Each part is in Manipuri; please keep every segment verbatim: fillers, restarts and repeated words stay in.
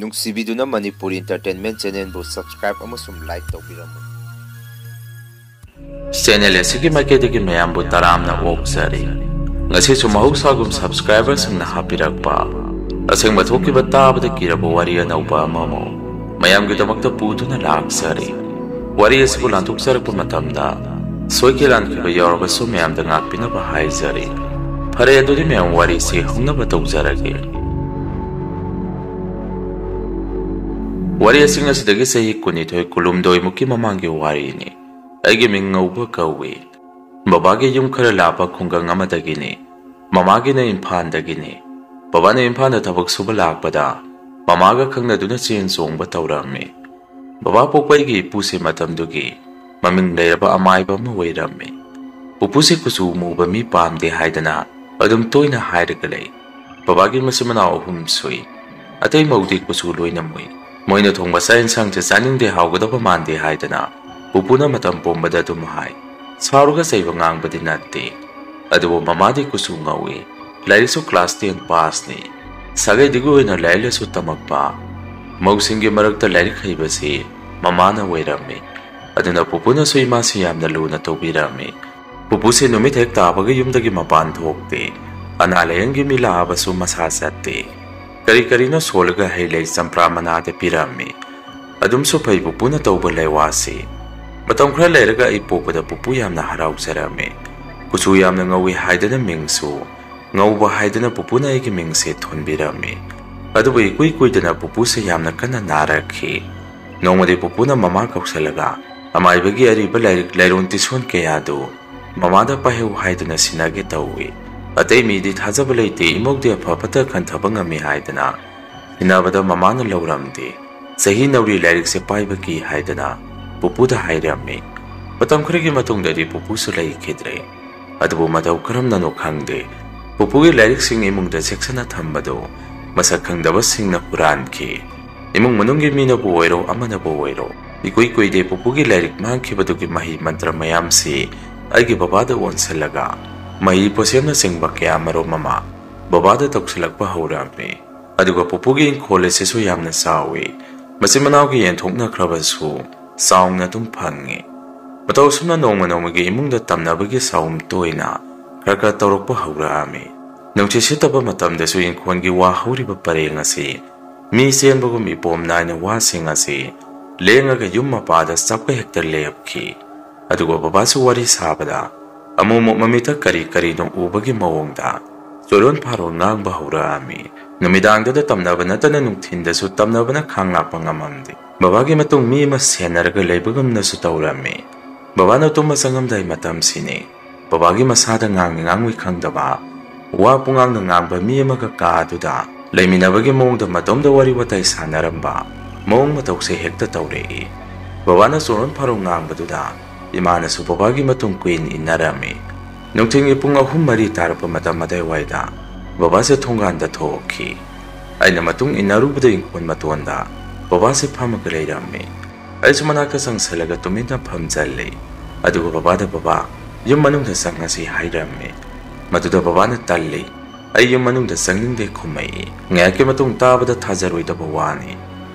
ꯅꯨꯡꯁꯤꯕꯤꯗꯨꯅ ꯃꯅꯤꯄꯨꯔ Entertainment Channelꯕꯨ subscribe ꯑꯃꯁꯨꯡ like ꯇꯧꯕꯤꯔꯝꯃꯨ꯫ Channel ꯑꯁꯤꯒꯤ ꯃꯥꯏꯀꯩꯗꯒꯤ ꯃꯌꯥꯝꯕꯨ ꯇꯔꯥꯝꯅ ꯑꯣꯛꯆꯔꯤ꯫ ꯉꯁꯤꯁꯨ ꯃꯍꯧꯁꯥꯒꯨꯝ subscriberꯁꯤꯡꯅ ꯍꯥꯞꯄꯤꯔꯛꯄ ꯑꯁꯦꯡꯕ ꯊꯣꯛꯈꯤꯕ ꯇꯥꯕꯗ ꯀꯤꯔꯕ ꯋꯥꯔꯤ ꯑꯅꯧꯕ ꯑꯃꯃꯨꯛ ꯃꯌꯥꯝꯒꯤꯗꯃꯛꯇ ꯄꯨꯗꯨꯅ ꯂꯥꯛꯆꯔꯤ꯫ ꯋꯥꯔꯤ ꯑꯁꯤꯕꯨ ꯂꯥꯟꯊꯣꯛꯆꯔꯛꯄ ꯃꯇꯝꯗ ꯁꯣꯏꯈꯤ ꯂꯥꯟꯈꯤꯕ ꯌꯥꯎꯔꯕꯁꯨ ꯃꯌꯥꯝꯗ ꯉꯥꯛꯄꯤꯅꯕ ꯍꯥꯏꯖꯔꯤ꯫ ꯐꯔꯦ, ꯑꯗꯨꯗꯤ ꯃꯌꯥꯝ ꯋꯥꯔꯤꯁꯤ ꯍꯧꯅꯕ ꯇꯧꯖꯔꯒꯦ꯫ ꯋꯥꯔꯤ ꯑꯁꯤ ꯉꯁꯤꯗꯒꯤ ꯆꯍꯤ ꯀꯨꯟꯅꯤꯊꯣꯏ ꯀꯨꯟꯍꯨꯝꯗꯣꯏ ꯃꯨꯛꯀꯤ ꯃꯃꯥꯡꯒꯤ ꯋꯥꯔꯤꯅꯤ꯫ ꯑꯩꯒꯤ ꯃꯤꯡ ꯉꯧꯕ ꯀꯧꯏ꯫ ꯕꯕꯥꯒꯤ ꯌꯨꯝ ꯈꯔ ꯂꯥꯞꯄ ꯈꯨꯡꯒꯪ ꯑꯃꯗꯒꯤꯅꯤ꯫ ꯃꯃꯥꯒꯤꯅ ꯏꯝꯐꯥꯜꯗꯒꯤꯅꯤ꯫ ꯕꯕꯥꯅ ꯏꯝꯐꯥꯜꯗ ꯊꯕꯛ ꯁꯨꯕ ꯂꯥꯛꯄꯗ ꯃꯃꯥꯒ ꯈꯪꯅꯗꯨꯅ ꯆꯦꯟ ꯆꯣꯡꯕ ꯇꯧꯔꯝꯃꯤ꯫ ꯕꯕꯥ ꯄꯣꯛꯄ ꯑꯩꯒꯤ ꯏꯄꯨꯁꯦ ꯃꯇꯝꯗꯨꯒꯤ ꯃꯃꯤꯡ ꯂꯩꯔꯕ ꯑꯃꯥꯏꯕ ꯑꯃ ꯑꯣꯏꯔꯝꯃꯤ꯫ ꯄꯨꯄꯨꯁꯦ ꯀꯨꯆꯨ ꯃꯨꯕ ꯃꯤ ꯄꯥꯝꯗꯦ ꯍꯥꯏꯗꯅ ꯑꯗꯨꯝ ꯇꯣꯏꯅ ꯍꯥꯏꯔꯒ ꯂꯩ꯫ ꯕꯕꯥꯒꯤ ꯃꯆꯤꯟ ꯃꯅꯥꯎ ꯑꯍꯨꯝ ꯁꯨꯏ꯫ ꯑꯇꯩ ꯃꯧꯗꯤ ꯀꯨꯆꯨ ꯂꯣꯏꯅ ꯃꯨꯏ꯫ ꯃꯣꯏꯅ ꯊꯣꯡꯕ ꯆꯥꯛ ꯌꯦꯟꯁꯥꯡꯁꯦ ꯆꯥꯅꯤꯡꯗꯦ, ꯍꯥꯎꯒꯗꯕ ꯃꯥꯟꯗꯦ ꯍꯥꯏꯗꯅ ꯄꯨꯄꯨꯅ ꯃꯇꯝ ꯄꯨꯝꯕꯗ ꯑꯗꯨꯝ ꯍꯥꯏ꯫ ꯁꯥꯎꯔꯒ ꯆꯩꯕ ꯉꯥꯡꯕꯗꯤ ꯅꯠꯇꯦ꯫ ꯑꯗꯨꯕꯨ ꯃꯃꯥꯗꯤ ꯀꯨꯆꯨ ꯉꯧꯏ꯫ ꯂꯥꯏꯔꯤꯛꯁꯨ class ten passꯅꯤ꯫ ꯁꯥꯒꯩꯗꯨꯒꯤ ꯑꯣꯏꯅ ꯂꯥꯏꯔꯤꯛ ꯂꯥꯏꯁꯨ ꯇꯝꯃꯛꯄ ꯃꯧꯁꯤꯡꯒꯤ ꯃꯔꯛꯇ ꯂꯥꯏꯔꯤꯛ ꯍꯩꯕꯁꯤ ꯃꯃꯥꯅ ꯑꯣꯏꯔꯝꯃꯤ꯫ ꯑꯗꯨꯅ ꯄꯨꯄꯨꯅꯁꯨ ꯏꯃꯥꯁꯤ ꯌꯥꯝꯅ ꯂꯨꯅ ꯇꯧꯕꯤꯔꯝꯃꯤ꯫ ꯄꯨꯄꯨꯁꯤ ꯅꯨꯃꯤꯠ ꯍꯦꯛ ꯇꯥꯕꯒ ꯌꯨꯝꯗꯒꯤ ꯃꯄꯥꯟ ꯊꯣꯛꯇꯦ꯫ ꯑꯅꯥ ꯂꯥꯏꯌꯦꯡꯒꯤ ꯃꯤ ꯂꯥꯛꯑꯕꯁꯨ ꯃꯁꯥ ꯆꯠꯇꯦ꯫ ꯀꯔꯤ ꯀꯔꯤꯅꯣ ꯁꯣꯜꯂꯒ ꯍꯩ ꯂꯩ ꯆꯝꯄ꯭ꯔꯥ ꯃꯅꯥꯗ ꯄꯤꯔꯝꯃꯤ꯫ ꯑꯗꯨꯝꯁꯨ ꯐꯩ ꯄꯨꯄꯨꯅ ꯇꯧꯕ ꯂꯩꯋꯥꯁꯤ꯫ ꯃꯇꯝ ꯈꯔ ꯂꯩꯔꯒ ꯑꯩ ꯄꯣꯛꯄꯗ ꯄꯨꯄꯨ ꯌꯥꯝꯅ ꯍꯔꯥꯎꯖꯔꯝꯃꯤ꯫ ꯀꯨꯆꯨ ꯌꯥꯝꯅ ꯉꯧꯏ ꯍꯥꯏꯗꯅ ꯃꯤꯡꯁꯨ, ꯉꯧꯕ ꯍꯥꯏꯗꯅ ꯄꯨꯄꯨꯅ ꯑꯩꯒꯤ ꯃꯤꯡꯁꯦ ꯊꯣꯟꯕꯤꯔꯝꯃꯤ꯫ ꯑꯗꯨꯕꯨ ꯏꯀꯨꯏ ꯀꯨꯏꯗꯅ ꯄꯨꯄꯨꯁꯦ ꯌꯥꯝꯅ ꯀꯟꯅ ꯅꯥꯔꯛꯈꯤ꯫ ꯅꯣꯡꯃꯗꯤ ꯄꯨꯄꯨꯅ ꯃꯃꯥ ꯀꯧꯁꯜꯂꯒ ꯑꯃꯥꯏꯕꯒꯤ ꯑꯔꯤꯕ ꯂꯥꯏꯔꯤꯛ ꯂꯥꯏꯔꯣꯟ ꯇꯤꯁꯣꯟ ꯀꯌꯥꯗꯨ ꯃꯃꯥꯗ ꯄꯥꯏꯍꯧ ꯍꯥꯏꯗꯨꯅ ꯁꯤꯟꯅꯒꯦ ꯇꯧꯏ꯫ ꯑꯇꯩ ꯃꯤꯗꯤ ꯊꯥꯖꯕ ꯂꯩꯇꯦ, ꯏꯃꯧꯗꯤ ꯑꯐ ꯐꯠꯇ ꯈꯟꯊꯕ ꯉꯝꯃꯤ ꯍꯥꯏꯗꯅ ꯁꯤꯟꯅꯕꯗ ꯃꯃꯥꯅ ꯂꯧꯔꯝꯗꯦ꯫ ꯆꯍꯤ ꯅꯧꯔꯤ ꯂꯥꯏꯔꯤꯛꯁꯦ ꯄꯥꯏꯕ ꯀꯤ ꯍꯥꯏꯗꯅ ꯄꯨꯄꯨꯗ ꯍꯥꯏꯔꯝꯃꯤ꯫ ꯃꯇꯝ ꯈꯔꯒꯤ ꯃꯇꯨꯡꯗꯗꯤ ꯄꯨꯄꯨꯁꯨ ꯂꯩꯈꯤꯗ꯭ꯔꯦ꯫ ꯑꯗꯨꯕꯨ ꯃꯇꯧ ꯀꯔꯝꯅꯅꯣ ꯈꯪꯗꯦ, ꯄꯨꯄꯨꯒꯤ ꯂꯥꯏꯔꯤꯛꯁꯤꯡ ꯏꯃꯨꯡꯗ ꯆꯦꯛꯁꯤꯟꯅ ꯊꯝꯕꯗꯨ ꯃꯁꯛ ꯈꯪꯗꯕꯁꯤꯡꯅ ꯍꯨꯔꯥꯟꯈꯤ꯫ ꯏꯃꯨꯡ ꯃꯅꯨꯡꯒꯤ ꯃꯤꯅꯕꯨ ꯑꯣꯏꯔꯣ, ꯑꯃꯅꯕꯨ ꯑꯣꯏꯔꯣ, ꯏꯀꯨꯏ ꯀꯨꯏꯗꯦ ꯄꯨꯄꯨꯒꯤ ꯂꯥꯏꯔꯤꯛ ꯃꯥꯡꯈꯤꯕꯗꯨꯒꯤ ꯃꯍꯩ ꯃꯟꯇ꯭ꯔ ꯃꯌꯥꯝꯁꯤ ꯑꯩꯒꯤ ꯕꯕꯥꯗ ꯑꯣꯟꯁꯤꯜꯂꯒ ꯃꯍꯤ ꯄꯣꯠꯁꯦꯝꯅꯆꯤꯡꯕ ꯀꯌꯥ ꯃꯔꯨꯝ ꯑꯃ ꯕꯕꯥꯗ ꯇꯧꯁꯤꯜꯂꯛꯄ ꯍꯧꯔꯛꯑꯝꯃꯤ꯫ ꯑꯗꯨꯒ ꯄꯨꯄꯨꯒꯤ ꯏꯪꯈꯣꯜ ꯑꯁꯤꯁꯨ ꯌꯥꯝꯅ ꯆꯥꯎꯏ꯫ ꯃꯆꯤꯟ ꯃꯅꯥꯎꯒꯤ ꯌꯦꯟꯊꯣꯛꯅꯈ꯭ꯔꯕꯁꯨ ꯆꯥꯎꯅ ꯑꯗꯨꯝ ꯐꯪꯉꯤ꯫ ꯃꯇꯧ ꯑꯁꯨꯝꯅ ꯅꯣꯡꯃ ꯅꯣꯡꯃꯒꯤ ꯏꯃꯨꯡꯗ ꯇꯝꯅꯕꯒꯤ ꯆꯥꯎꯝ ꯇꯣꯏꯅ ꯈꯔ ꯈꯔ ꯇꯧꯔꯛꯄ ꯍꯧꯔꯛꯑꯝꯃꯤ꯫ ꯅꯨꯡꯁꯤꯠ ꯁꯤꯠꯇꯕ ꯃꯇꯝꯗꯁꯨ ꯏꯪꯈꯣꯜꯒꯤ ꯋꯥ ꯍꯧꯔꯤꯕ ꯄꯔꯦꯡ ꯑꯁꯤ ꯃꯤ ꯆꯦꯟꯕꯒꯨꯝ ꯏꯄꯣꯝ ꯅꯥꯏꯅ ꯋꯥꯁꯤꯡ ꯑꯁꯤ ꯂꯦꯡꯉꯒ ꯌꯨꯝ ꯃꯄꯥꯗ ꯆꯞꯀ ꯍꯦꯛꯇ ꯂꯦꯞꯈꯤ꯫ ꯑꯗꯨꯒ ꯕꯕꯥꯁꯨ ꯋꯥꯔꯤ ꯁꯥꯕꯗ ꯑꯃꯨꯛ ꯑꯃꯨꯛ ꯃꯃꯤꯠꯇ ꯀꯔꯤ ꯀꯔꯤꯅꯣ ꯎꯕꯒꯤ ꯃꯑꯣꯡꯗ ꯆꯨꯔꯣꯟ ꯐꯥꯔꯣꯟ ꯉꯥꯡꯕ ꯍꯧꯔꯛꯑꯝꯃꯤ꯫ ꯅꯨꯃꯤꯗꯥꯡꯗꯨꯗ ꯇꯝꯅꯕ ꯅꯠꯇꯅ ꯅꯨꯡꯊꯤꯟꯗꯁꯨ ꯇꯝꯅꯕꯅ ꯈꯥꯡ ꯂꯥꯛꯄ ꯉꯝꯃꯝꯗꯦ꯫ ꯕꯕꯥꯒꯤ ꯃꯇꯨꯡ ꯃꯤ ꯑꯃ ꯁꯦꯟꯅꯔꯒ ꯂꯩꯕꯒꯨꯝꯅꯁꯨ ꯇꯧꯔꯝꯃꯤ꯫ ꯕꯕꯥꯅ ꯇꯨꯝꯕ ꯆꯪꯉꯝꯗꯥꯏ ꯃꯇꯝꯁꯤꯅꯤ꯫ ꯕꯕꯥꯒꯤ ꯃꯁꯥꯗ ꯉꯥꯡꯅꯤ ꯉꯥꯡꯉꯣꯏ ꯈꯪꯗꯕ, ꯋꯥ ꯄꯨꯡꯉꯥꯡꯗ ꯉꯥꯡꯕ ꯃꯤ ꯑꯃꯒ ꯀꯥ ꯑꯗꯨꯗ ꯂꯩꯃꯤꯟꯅꯕꯒꯤ ꯃꯑꯣꯡꯗ ꯃꯇꯣꯝꯗ ꯋꯥꯔꯤ ꯋꯥꯇꯥꯏ ꯁꯥꯟꯅꯔꯝꯕ ꯃꯑꯣꯡ ꯃꯇꯧꯁꯦ ꯍꯦꯛꯇ ꯇꯧꯔꯛꯏ꯫ ꯕꯕꯥꯅ ꯆꯣꯔꯣꯟ ꯐꯥꯔꯣꯟ ꯉꯥꯡꯕꯗꯨꯗ ꯏꯃꯥꯅꯁꯨ ꯕꯕꯥꯒꯤ ꯃꯇꯨꯡ ꯀꯨꯏꯅ ꯏꯟꯅꯔꯝꯃꯤ꯫ ꯅꯨꯡꯊꯤꯜꯒꯤ ꯄꯨꯡ ꯑꯍꯨꯝ ꯃꯔꯤ ꯇꯥꯔꯛꯄ ꯃꯇꯝ ꯑꯗꯨꯋꯥꯏꯗ ꯕꯕꯥꯁꯦ ꯊꯣꯡꯒꯥꯟꯗ ꯊꯣꯛꯈꯤ꯫ ꯑꯩꯅ ꯃꯇꯨꯡ ꯏꯟꯅꯔꯨꯕꯗ ꯏꯪꯈꯣꯜ ꯃꯇꯣꯟꯗ ꯕꯕꯥꯁꯦ ꯐꯝꯃꯒ ꯂꯩꯔꯝꯃꯤ꯫ ꯑꯩꯁꯨ ꯃꯅꯥꯛꯇ ꯆꯪꯁꯜꯂꯒ ꯇꯨꯃꯤꯟꯅ ꯐꯝꯖꯜꯂꯤ꯫ ꯑꯗꯨꯒ ꯕꯕꯥꯗ, "ꯕꯕꯥ, ꯌꯨꯝ ꯃꯅꯨꯡꯗ ꯆꯪꯉꯁꯤ" ꯍꯥꯏꯔꯝꯃꯤ꯫ ꯃꯗꯨꯗ ꯕꯕꯥꯅ, "ꯇꯜꯂꯤ, ꯑꯩ ꯌꯨꯝ ꯃꯅꯨꯡꯗ ꯆꯪꯅꯤꯡꯗꯦ" ꯈꯨꯝꯃꯛꯏ꯫ ꯉꯥꯏꯍꯥꯛꯀꯤ ꯃꯇꯨꯡ ꯇꯥꯕꯗ ꯊꯥꯖꯔꯣꯏꯗꯕ ꯋꯥꯅꯤ꯫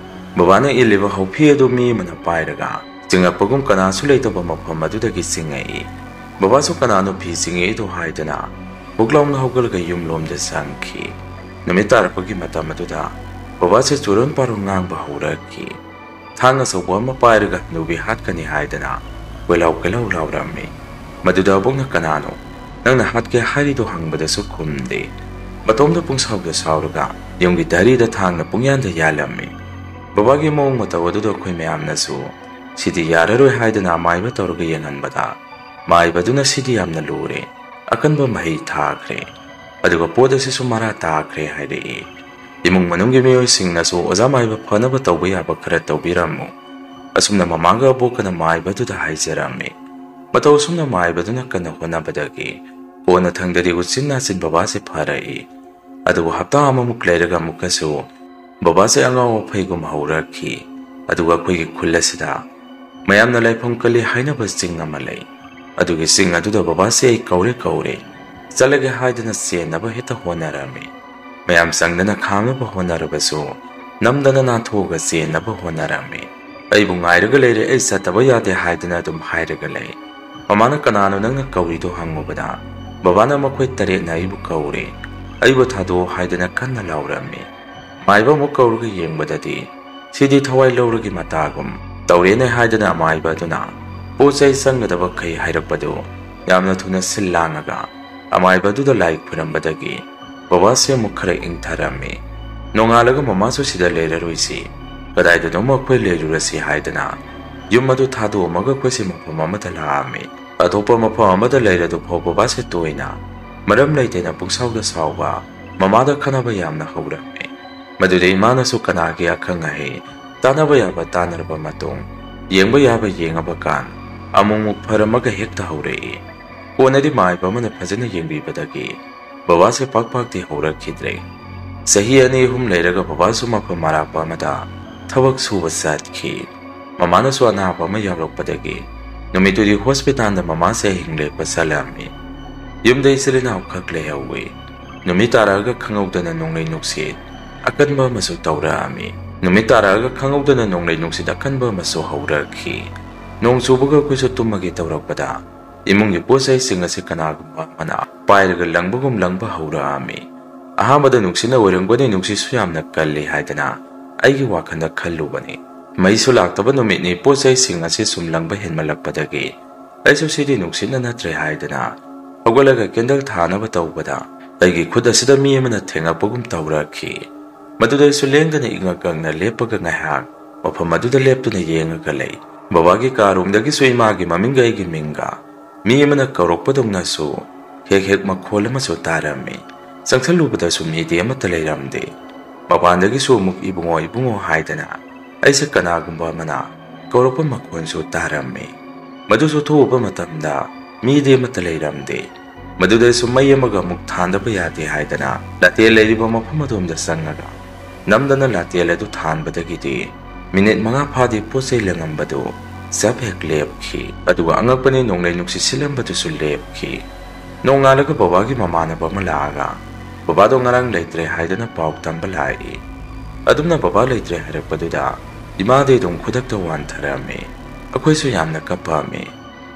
ꯕꯕꯥꯅ ꯏꯜꯂꯤꯕ ꯍꯧꯐꯤ ꯑꯗꯨ ꯃꯤ ꯑꯃꯅ ꯄꯥꯏꯔꯒ ꯆꯤꯡꯉꯛꯄꯒꯨꯝ ꯀꯅꯥꯁꯨ ꯂꯩꯇꯕ ꯃꯐꯝ ꯑꯗꯨꯗꯒꯤ ꯆꯤꯡꯉꯛꯏ꯫ ꯕꯕꯥꯁꯨ ꯀꯅꯥꯅꯣ ꯐꯤ ꯆꯤꯡꯉꯛꯏꯗꯣ ꯍꯥꯏꯗꯨꯅ ꯕꯨꯛ ꯂꯥꯎꯅ ꯍꯧꯒꯠꯂꯒ ꯌꯨꯝꯂꯣꯝꯗ ꯆꯪꯈꯤ꯫ ꯅꯨꯃꯤꯠ ꯇꯥꯔꯛꯄꯒꯤ ꯃꯇꯝ ꯑꯗꯨꯗ ꯕꯕꯥꯁꯦ ꯆꯨꯔꯣꯟ ꯄꯥꯔꯣꯟ ꯉꯥꯡꯕ ꯍꯧꯔꯛꯈꯤ꯫ ꯊꯥꯡ ꯑꯆꯧꯕ ꯑꯃ ꯄꯥꯏꯔꯒ ꯍꯅꯨꯕꯤ ꯍꯥꯠꯀꯅꯤ ꯍꯥꯏꯗꯅ ꯀꯣꯏꯂꯥꯎ ꯀꯣꯏꯂꯥꯎ ꯂꯥꯎꯔꯝꯃꯤ꯫ ꯃꯗꯨꯗ ꯑꯕꯣꯛꯅ, "ꯀꯅꯥꯅꯣ? ꯅꯪꯅ ꯍꯥꯠꯀꯦ ꯍꯥꯏꯔꯤꯗꯣ?" ꯍꯪꯕꯗꯁꯨ ꯈꯨꯝꯗꯦ꯫ ꯃꯇꯣꯝꯗ ꯄꯨꯡꯁꯥꯎꯗ ꯁꯥꯎꯔꯒ ꯌꯨꯝꯒꯤ ꯗꯥꯏꯔꯤꯗ ꯊꯥꯡꯅ ꯄꯨꯡꯌꯥꯟꯗ ꯌꯥꯜꯂꯝꯃꯤ꯫ ꯕꯕꯥꯒꯤ ꯃꯑꯣꯡ ꯃꯇꯧ ꯑꯗꯨꯗ ꯑꯩꯈꯣꯏ ꯃꯌꯥꯝꯅꯁꯨ, "ꯁꯤꯗꯤ ꯌꯥꯔꯔꯣꯏ" ꯍꯥꯏꯗꯅ ꯑꯃꯥꯏꯕ ꯇꯧꯔꯒ ꯌꯦꯡꯍꯟꯕꯗ, ꯃꯥꯏꯕꯗꯨꯅ, "ꯁꯤꯗꯤ ꯌꯥꯝꯅ ꯂꯨꯔꯦ, ꯑꯀꯟꯕ ꯃꯍꯩ ꯊꯥꯈ꯭ꯔꯦ, ꯑꯗꯨꯒ ꯄꯣꯠ ꯑꯁꯤꯁꯨ ꯃꯔꯥ ꯇꯥꯈ꯭ꯔꯦ" ꯍꯥꯏꯔꯛꯏ꯫ ꯏꯃꯨꯡ ꯃꯅꯨꯡꯒꯤ ꯃꯤꯑꯣꯏꯁꯤꯡꯅꯁꯨ, "ꯑꯣꯖꯥ ꯃꯥꯏꯕ ꯐꯅꯕ ꯇꯧꯕ ꯌꯥꯕ ꯈꯔ ꯇꯧꯕꯤꯔꯝꯃꯨ" ꯑꯁꯨꯝꯅ ꯃꯃꯥꯒ ꯑꯕꯣꯛꯀꯅ ꯃꯥꯏꯕꯗꯨꯗ ꯍꯥꯏꯖꯔꯝꯃꯤ꯫ ꯃꯇꯧ ꯑꯁꯨꯝꯅ ꯃꯥꯏꯕꯗꯨꯅ ꯀꯟꯅ ꯍꯣꯠꯅꯕꯗꯒꯤ ꯀꯣꯟꯅꯊꯪꯗꯗꯤ ꯎꯆꯤꯟ ꯅꯥꯆꯤꯟ ꯕꯕꯥꯁꯦ ꯐꯔꯛꯏ꯫ ꯑꯗꯨꯕꯨ ꯍꯞꯇꯥ ꯑꯃꯃꯨꯛ ꯂꯩꯔꯒ ꯑꯃꯨꯛꯀꯁꯨ ꯕꯕꯥꯁꯦ ꯑꯉꯥꯎ ꯑꯐꯩꯒꯨꯝ ꯍꯧꯔꯛꯈꯤ꯫ ꯑꯗꯨꯒ ꯑꯩꯈꯣꯏꯒꯤ ꯈꯨꯜ ꯑꯁꯤꯗ ꯃꯌꯥꯝꯅ ꯂꯥꯏꯐꯝ ꯀꯜꯂꯤ ꯍꯥꯏꯅꯕ ꯆꯤꯡ ꯑꯃ ꯂꯩ꯫ ꯑꯗꯨꯒꯤ ꯆꯤꯡ ꯑꯗꯨꯗ ꯕꯕꯥꯁꯦ ꯑꯩ ꯀꯧꯔꯦ ꯀꯧꯔꯦ, ꯆꯠꯂꯒꯦ ꯍꯥꯏꯗꯅ ꯆꯦꯟꯅꯕ ꯍꯦꯛꯇ ꯍꯣꯠꯅꯔꯝꯃꯤ꯫ ꯃꯌꯥꯝ ꯆꯪꯗꯅ ꯈꯥꯝꯅꯕ ꯍꯣꯠꯅꯔꯕꯁꯨ ꯅꯝꯗꯅ ꯅꯥꯟꯊꯣꯛꯑꯒ ꯆꯦꯟꯅꯕ ꯍꯣꯠꯅꯔꯝꯃꯤ꯫ "ꯑꯩꯕꯨ ꯉꯥꯏꯔꯒ ꯂꯩꯔꯦ, ꯑꯩ ꯆꯠꯇꯕ ꯌꯥꯗꯦ" ꯍꯥꯏꯗꯅ ꯑꯗꯨꯝ ꯍꯥꯏꯔꯒ ꯂꯩ꯫ ꯃꯃꯥꯅ "ꯀꯅꯥꯅꯣ ꯅꯪꯅ ꯀꯧꯔꯤꯗꯣ?" ꯍꯪꯉꯨꯕꯗ, ꯕꯕꯥꯅ "ꯃꯈꯣꯏ ꯇꯔꯦꯠꯅ ꯑꯩꯕꯨ ꯀꯧꯔꯦ, ꯑꯩꯕꯨ ꯊꯥꯗꯣꯛꯑꯣ" ꯍꯥꯏꯗꯅ ꯀꯟꯅ ꯂꯥꯎꯔꯝꯃꯤ꯫ ꯃꯥꯏꯕ ꯑꯃꯨꯛ ꯀꯧꯔꯒ ꯌꯦꯡꯕꯗꯗꯤ, ꯁꯤꯗꯤ ꯊꯋꯥꯏ ꯂꯧꯔꯒꯤ ꯃꯇꯥꯒꯨꯝ ꯇꯧꯔꯦꯅꯦ ꯍꯥꯏꯗꯅ ꯑꯃꯥꯏꯕ ꯑꯗꯨꯅ ꯄꯣꯠ ꯆꯩ ꯆꯪꯒꯗꯕ ꯈꯩ ꯍꯥꯏꯔꯛꯄꯗꯨ ꯌꯥꯝꯅ ꯊꯨꯅ ꯁꯤꯜ ꯂꯥꯡꯉꯒ ꯑꯃꯥꯏꯕ ꯑꯗꯨꯗ ꯂꯥꯏ ꯈꯨꯔꯝꯕꯗꯒꯤ ꯕꯕꯥꯁꯦ ꯑꯃꯨꯛ ꯈꯔ ꯏꯪꯊꯔꯝꯃꯤ꯫ ꯅꯣꯡꯉꯥꯜꯂꯒ ꯃꯃꯥꯁꯨ ꯁꯤꯗ ꯂꯩꯔꯔꯣꯏꯁꯤ, ꯀꯗꯥꯏꯗꯅꯣꯃ ꯑꯩꯈꯣꯏ ꯂꯩꯔꯨꯔꯁꯤ ꯍꯥꯏꯗꯅ ꯌꯨꯝ ꯑꯗꯨ ꯊꯥꯗꯣꯛꯑꯝꯃꯒ ꯑꯩꯈꯣꯏꯁꯦ ꯃꯐꯝ ꯑꯃꯗ ꯂꯥꯛꯑꯝꯃꯤ꯫ ꯑꯇꯣꯞꯄ ꯃꯐꯝ ꯑꯃꯗ ꯂꯩꯔꯗꯨ ꯐꯥꯎ ꯕꯕꯥꯁꯦ ꯇꯣꯏꯅ ꯃꯔꯝ ꯂꯩꯇꯅ ꯄꯨꯡꯁꯥꯎꯗ ꯁꯥꯎꯕ, ꯃꯃꯥꯗ ꯈꯟꯅꯕ ꯌꯥꯝꯅ ꯍꯧꯔꯝꯃꯤ꯫ ꯃꯗꯨꯗ ꯏꯃꯥꯅꯁꯨ ꯀꯅꯥꯒꯤ ꯑꯈꯪ ꯑꯍꯩ ꯇꯥꯟꯅꯕ ꯌꯥꯕ ꯇꯥꯟꯅꯔꯕ ꯃꯇꯨꯡ, ꯌꯦꯡꯕ ꯌꯥꯕ ꯌꯦꯡꯉꯕ ꯀꯥꯟ, ꯑꯃꯨꯛꯃꯨꯛ ꯐꯔꯝꯃꯒ ꯍꯦꯛꯇ ꯍꯧꯔꯛꯏ꯫ ꯀꯣꯟꯅꯗꯤ ꯃꯥꯏꯕ ꯑꯃꯅ ꯐꯖꯅ ꯌꯦꯡꯕꯤꯕꯗꯒꯤ ꯕꯕꯥꯁꯦ ꯄꯥꯛ ꯄꯥꯛꯇꯤ ꯍꯧꯔꯛꯈꯤꯗ꯭ꯔꯦ꯫ ꯆꯍꯤ ꯑꯅꯤ ꯑꯍꯨꯝ ꯂꯩꯔꯒ ꯕꯕꯥꯁꯨ ꯃꯐꯝ ꯑꯔꯥꯞꯄ ꯑꯃꯗ ꯊꯕꯛ ꯁꯨꯕ ꯆꯠꯈꯤ꯫ ꯃꯃꯥꯅꯁꯨ ꯑꯅꯥꯕ ꯑꯃ ꯌꯥꯎꯔꯛꯄꯗꯒꯤ ꯅꯨꯃꯤꯠꯇꯨꯗꯤ ꯍꯣꯁꯄꯤꯇꯥꯜꯗ ꯃꯃꯥꯁꯦ ꯑꯍꯤꯡ ꯂꯦꯛꯄ ꯆꯠꯂꯝꯃꯤ꯫ ꯌꯨꯝꯗ ꯏꯆꯤꯜ ꯏꯅꯥꯎ ꯈꯛ ꯂꯩꯍꯧꯏ꯫ ꯅꯨꯃꯤꯠ ꯇꯥꯔꯛꯑꯒ ꯈꯪꯍꯧꯗꯅ ꯅꯣꯡꯂꯩ ꯅꯨꯡꯁꯤꯠ ꯑꯀꯟꯕ ꯑꯃꯁꯨ ꯇꯧꯔꯛꯑꯝꯃꯤ꯫ ꯅꯨꯃꯤꯠ ꯇꯥꯔꯛꯑꯒ ꯈꯪꯍꯧꯗꯅ ꯅꯣꯡꯂꯩ ꯅꯨꯡꯁꯤꯠ ꯑꯀꯟꯕ ꯑꯃꯁꯨ ꯍꯧꯔꯛꯈꯤ꯫ ꯅꯣꯡ ꯆꯨꯕꯒ ꯑꯩꯈꯣꯏꯁꯨ ꯇꯨꯝꯃꯒꯦ ꯇꯧꯔꯛꯄꯗ, ꯏꯃꯨꯡꯒꯤ ꯄꯣꯠ ꯆꯩꯁꯤꯡ ꯑꯁꯤ ꯀꯅꯥꯒꯨꯝꯕ ꯑꯃꯅ ꯄꯥꯏꯔꯒ ꯂꯪꯕꯒꯨꯝ ꯂꯪꯕ ꯍꯧꯔꯛꯑꯝꯃꯤ꯫ ꯑꯍꯥꯟꯕꯗ ꯅꯨꯡꯁꯤꯠꯅ ꯑꯣꯏꯔꯝꯒꯅꯤ, ꯅꯨꯡꯁꯤꯠꯁꯨ ꯌꯥꯝꯅ ꯀꯜꯂꯤ ꯍꯥꯏꯗꯅ ꯑꯩꯒꯤ ꯋꯥꯈꯜꯗ ꯈꯜꯂꯨꯕꯅꯤ꯫ ꯃꯩꯁꯨ ꯂꯥꯛꯇꯕ ꯅꯨꯃꯤꯠꯅꯤ, ꯄꯣꯠ ꯆꯩꯁꯤꯡ ꯑꯁꯤ ꯁꯨꯝ ꯂꯪꯕ ꯍꯦꯟꯃꯜꯂꯛꯄꯗꯒꯤ ꯑꯩꯁꯨ ꯁꯤꯗꯤ ꯅꯨꯡꯁꯤꯠꯅ ꯅꯠꯇ꯭ꯔꯦ ꯍꯥꯏꯗꯅ ꯍꯧꯒꯠꯂꯒ ꯀꯦꯟꯗꯜ ꯊꯥꯅꯕ ꯇꯧꯕꯗ, ꯑꯩꯒꯤ ꯈꯨꯠ ꯑꯁꯤꯗ ꯃꯤ ꯑꯃꯅ ꯊꯦꯡꯉꯛꯄꯒꯨꯝ ꯇꯧꯔꯛꯈꯤ꯫ ꯃꯗꯨꯗ ꯑꯩꯁꯨ ꯂꯦꯡꯗꯅ ꯏꯉꯛ ꯉꯛꯅ ꯂꯦꯞꯄꯒ ꯉꯥꯏꯍꯥꯛ ꯃꯐꯝ ꯑꯗꯨꯗ ꯂꯦꯞꯇꯨꯅ ꯌꯦꯡꯉꯒ ꯂꯩ꯫ ꯕꯕꯥꯒꯤ ꯀꯥ ꯔꯨꯝꯗꯒꯤꯁꯨ ꯏꯃꯥꯒꯤ ꯃꯃꯤꯡꯒ ꯑꯩꯒꯤ ꯃꯤꯡꯒ ꯃꯤ ꯑꯃꯅ ꯀꯧꯔꯛꯄꯗꯧꯅꯁꯨ ꯍꯦꯛ ꯍꯦꯛ ꯃꯈꯣꯜ ꯑꯃꯁꯨ ꯇꯥꯔꯝꯃꯤ꯫ ꯆꯪꯁꯜꯂꯨꯕꯗꯁꯨ ꯃꯤꯗꯤ ꯑꯃꯠꯇ ꯂꯩꯔꯝꯗꯦ꯫ ꯃꯄꯥꯟꯗꯒꯤꯁꯨ ꯑꯃꯨꯛ "ꯏꯕꯨꯡꯉꯣ, ꯏꯕꯨꯡꯉꯣ" ꯍꯥꯏꯗꯅ ꯑꯩꯁꯦ ꯀꯅꯥꯒꯨꯝꯕ ꯑꯃꯅ ꯀꯧꯔꯛꯄ ꯃꯈꯣꯟꯁꯨ ꯇꯥꯔꯝꯃꯤ꯫ ꯃꯗꯨꯁꯨ ꯊꯣꯛꯎꯕ ꯃꯇꯝꯗ ꯃꯤꯗꯤ ꯑꯃꯠꯇ ꯂꯩꯔꯝꯗꯦ꯫ ꯃꯗꯨꯗꯁꯨ ꯃꯩ ꯑꯃꯒ ꯑꯃꯨꯛ ꯊꯥꯟꯗꯕ ꯌꯥꯗꯦ ꯍꯥꯏꯗꯅ ꯂꯥꯇꯦꯜ ꯂꯩꯔꯤꯕ ꯃꯐꯝ ꯑꯗꯣꯝꯗ ꯆꯪꯉꯒ ꯅꯝꯗꯅ ꯂꯥꯇꯦꯜ ꯑꯗꯨ ꯊꯥꯟꯕꯗꯒꯤꯗꯤ ꯃꯤꯅꯤꯠ ꯃꯉꯥ ꯐꯥꯗꯦ ꯄꯣꯠ ꯆꯩ ꯂꯪꯉꯝꯕꯗꯨ ꯆꯞ ꯍꯦꯛ ꯂꯦꯞꯈꯤ꯫ ꯑꯗꯨꯒ ꯑꯉꯛꯄꯅꯤ, ꯅꯣꯡꯂꯩ ꯅꯨꯡꯁꯤꯠ ꯁꯤꯠꯂꯝꯕꯗꯨꯁꯨ ꯂꯦꯞꯈꯤ꯫ ꯅꯣꯡꯉꯥꯜꯂꯒ ꯕꯕꯥꯒꯤ ꯃꯃꯥꯟꯅꯕ ꯑꯃ ꯂꯥꯛꯑꯒ ꯕꯕꯥꯗꯣ ꯉꯔꯥꯡ ꯂꯩꯇ꯭ꯔꯦ ꯍꯥꯏꯗꯅ ꯄꯥꯎ ꯇꯝꯕ ꯂꯥꯛꯏ꯫ ꯑꯗꯨꯝꯅ ꯕꯕꯥ ꯂꯩꯇ꯭ꯔꯦ ꯍꯥꯏꯔꯛꯄꯗꯨꯗ ꯏꯃꯥꯗꯤ ꯑꯗꯨꯝ ꯈꯨꯗꯛꯇ ꯋꯥꯟꯊꯔꯝꯃꯤ꯫ ꯑꯩꯈꯣꯏꯁꯨ ꯌꯥꯝꯅ ꯀꯞꯄꯝꯃꯤ꯫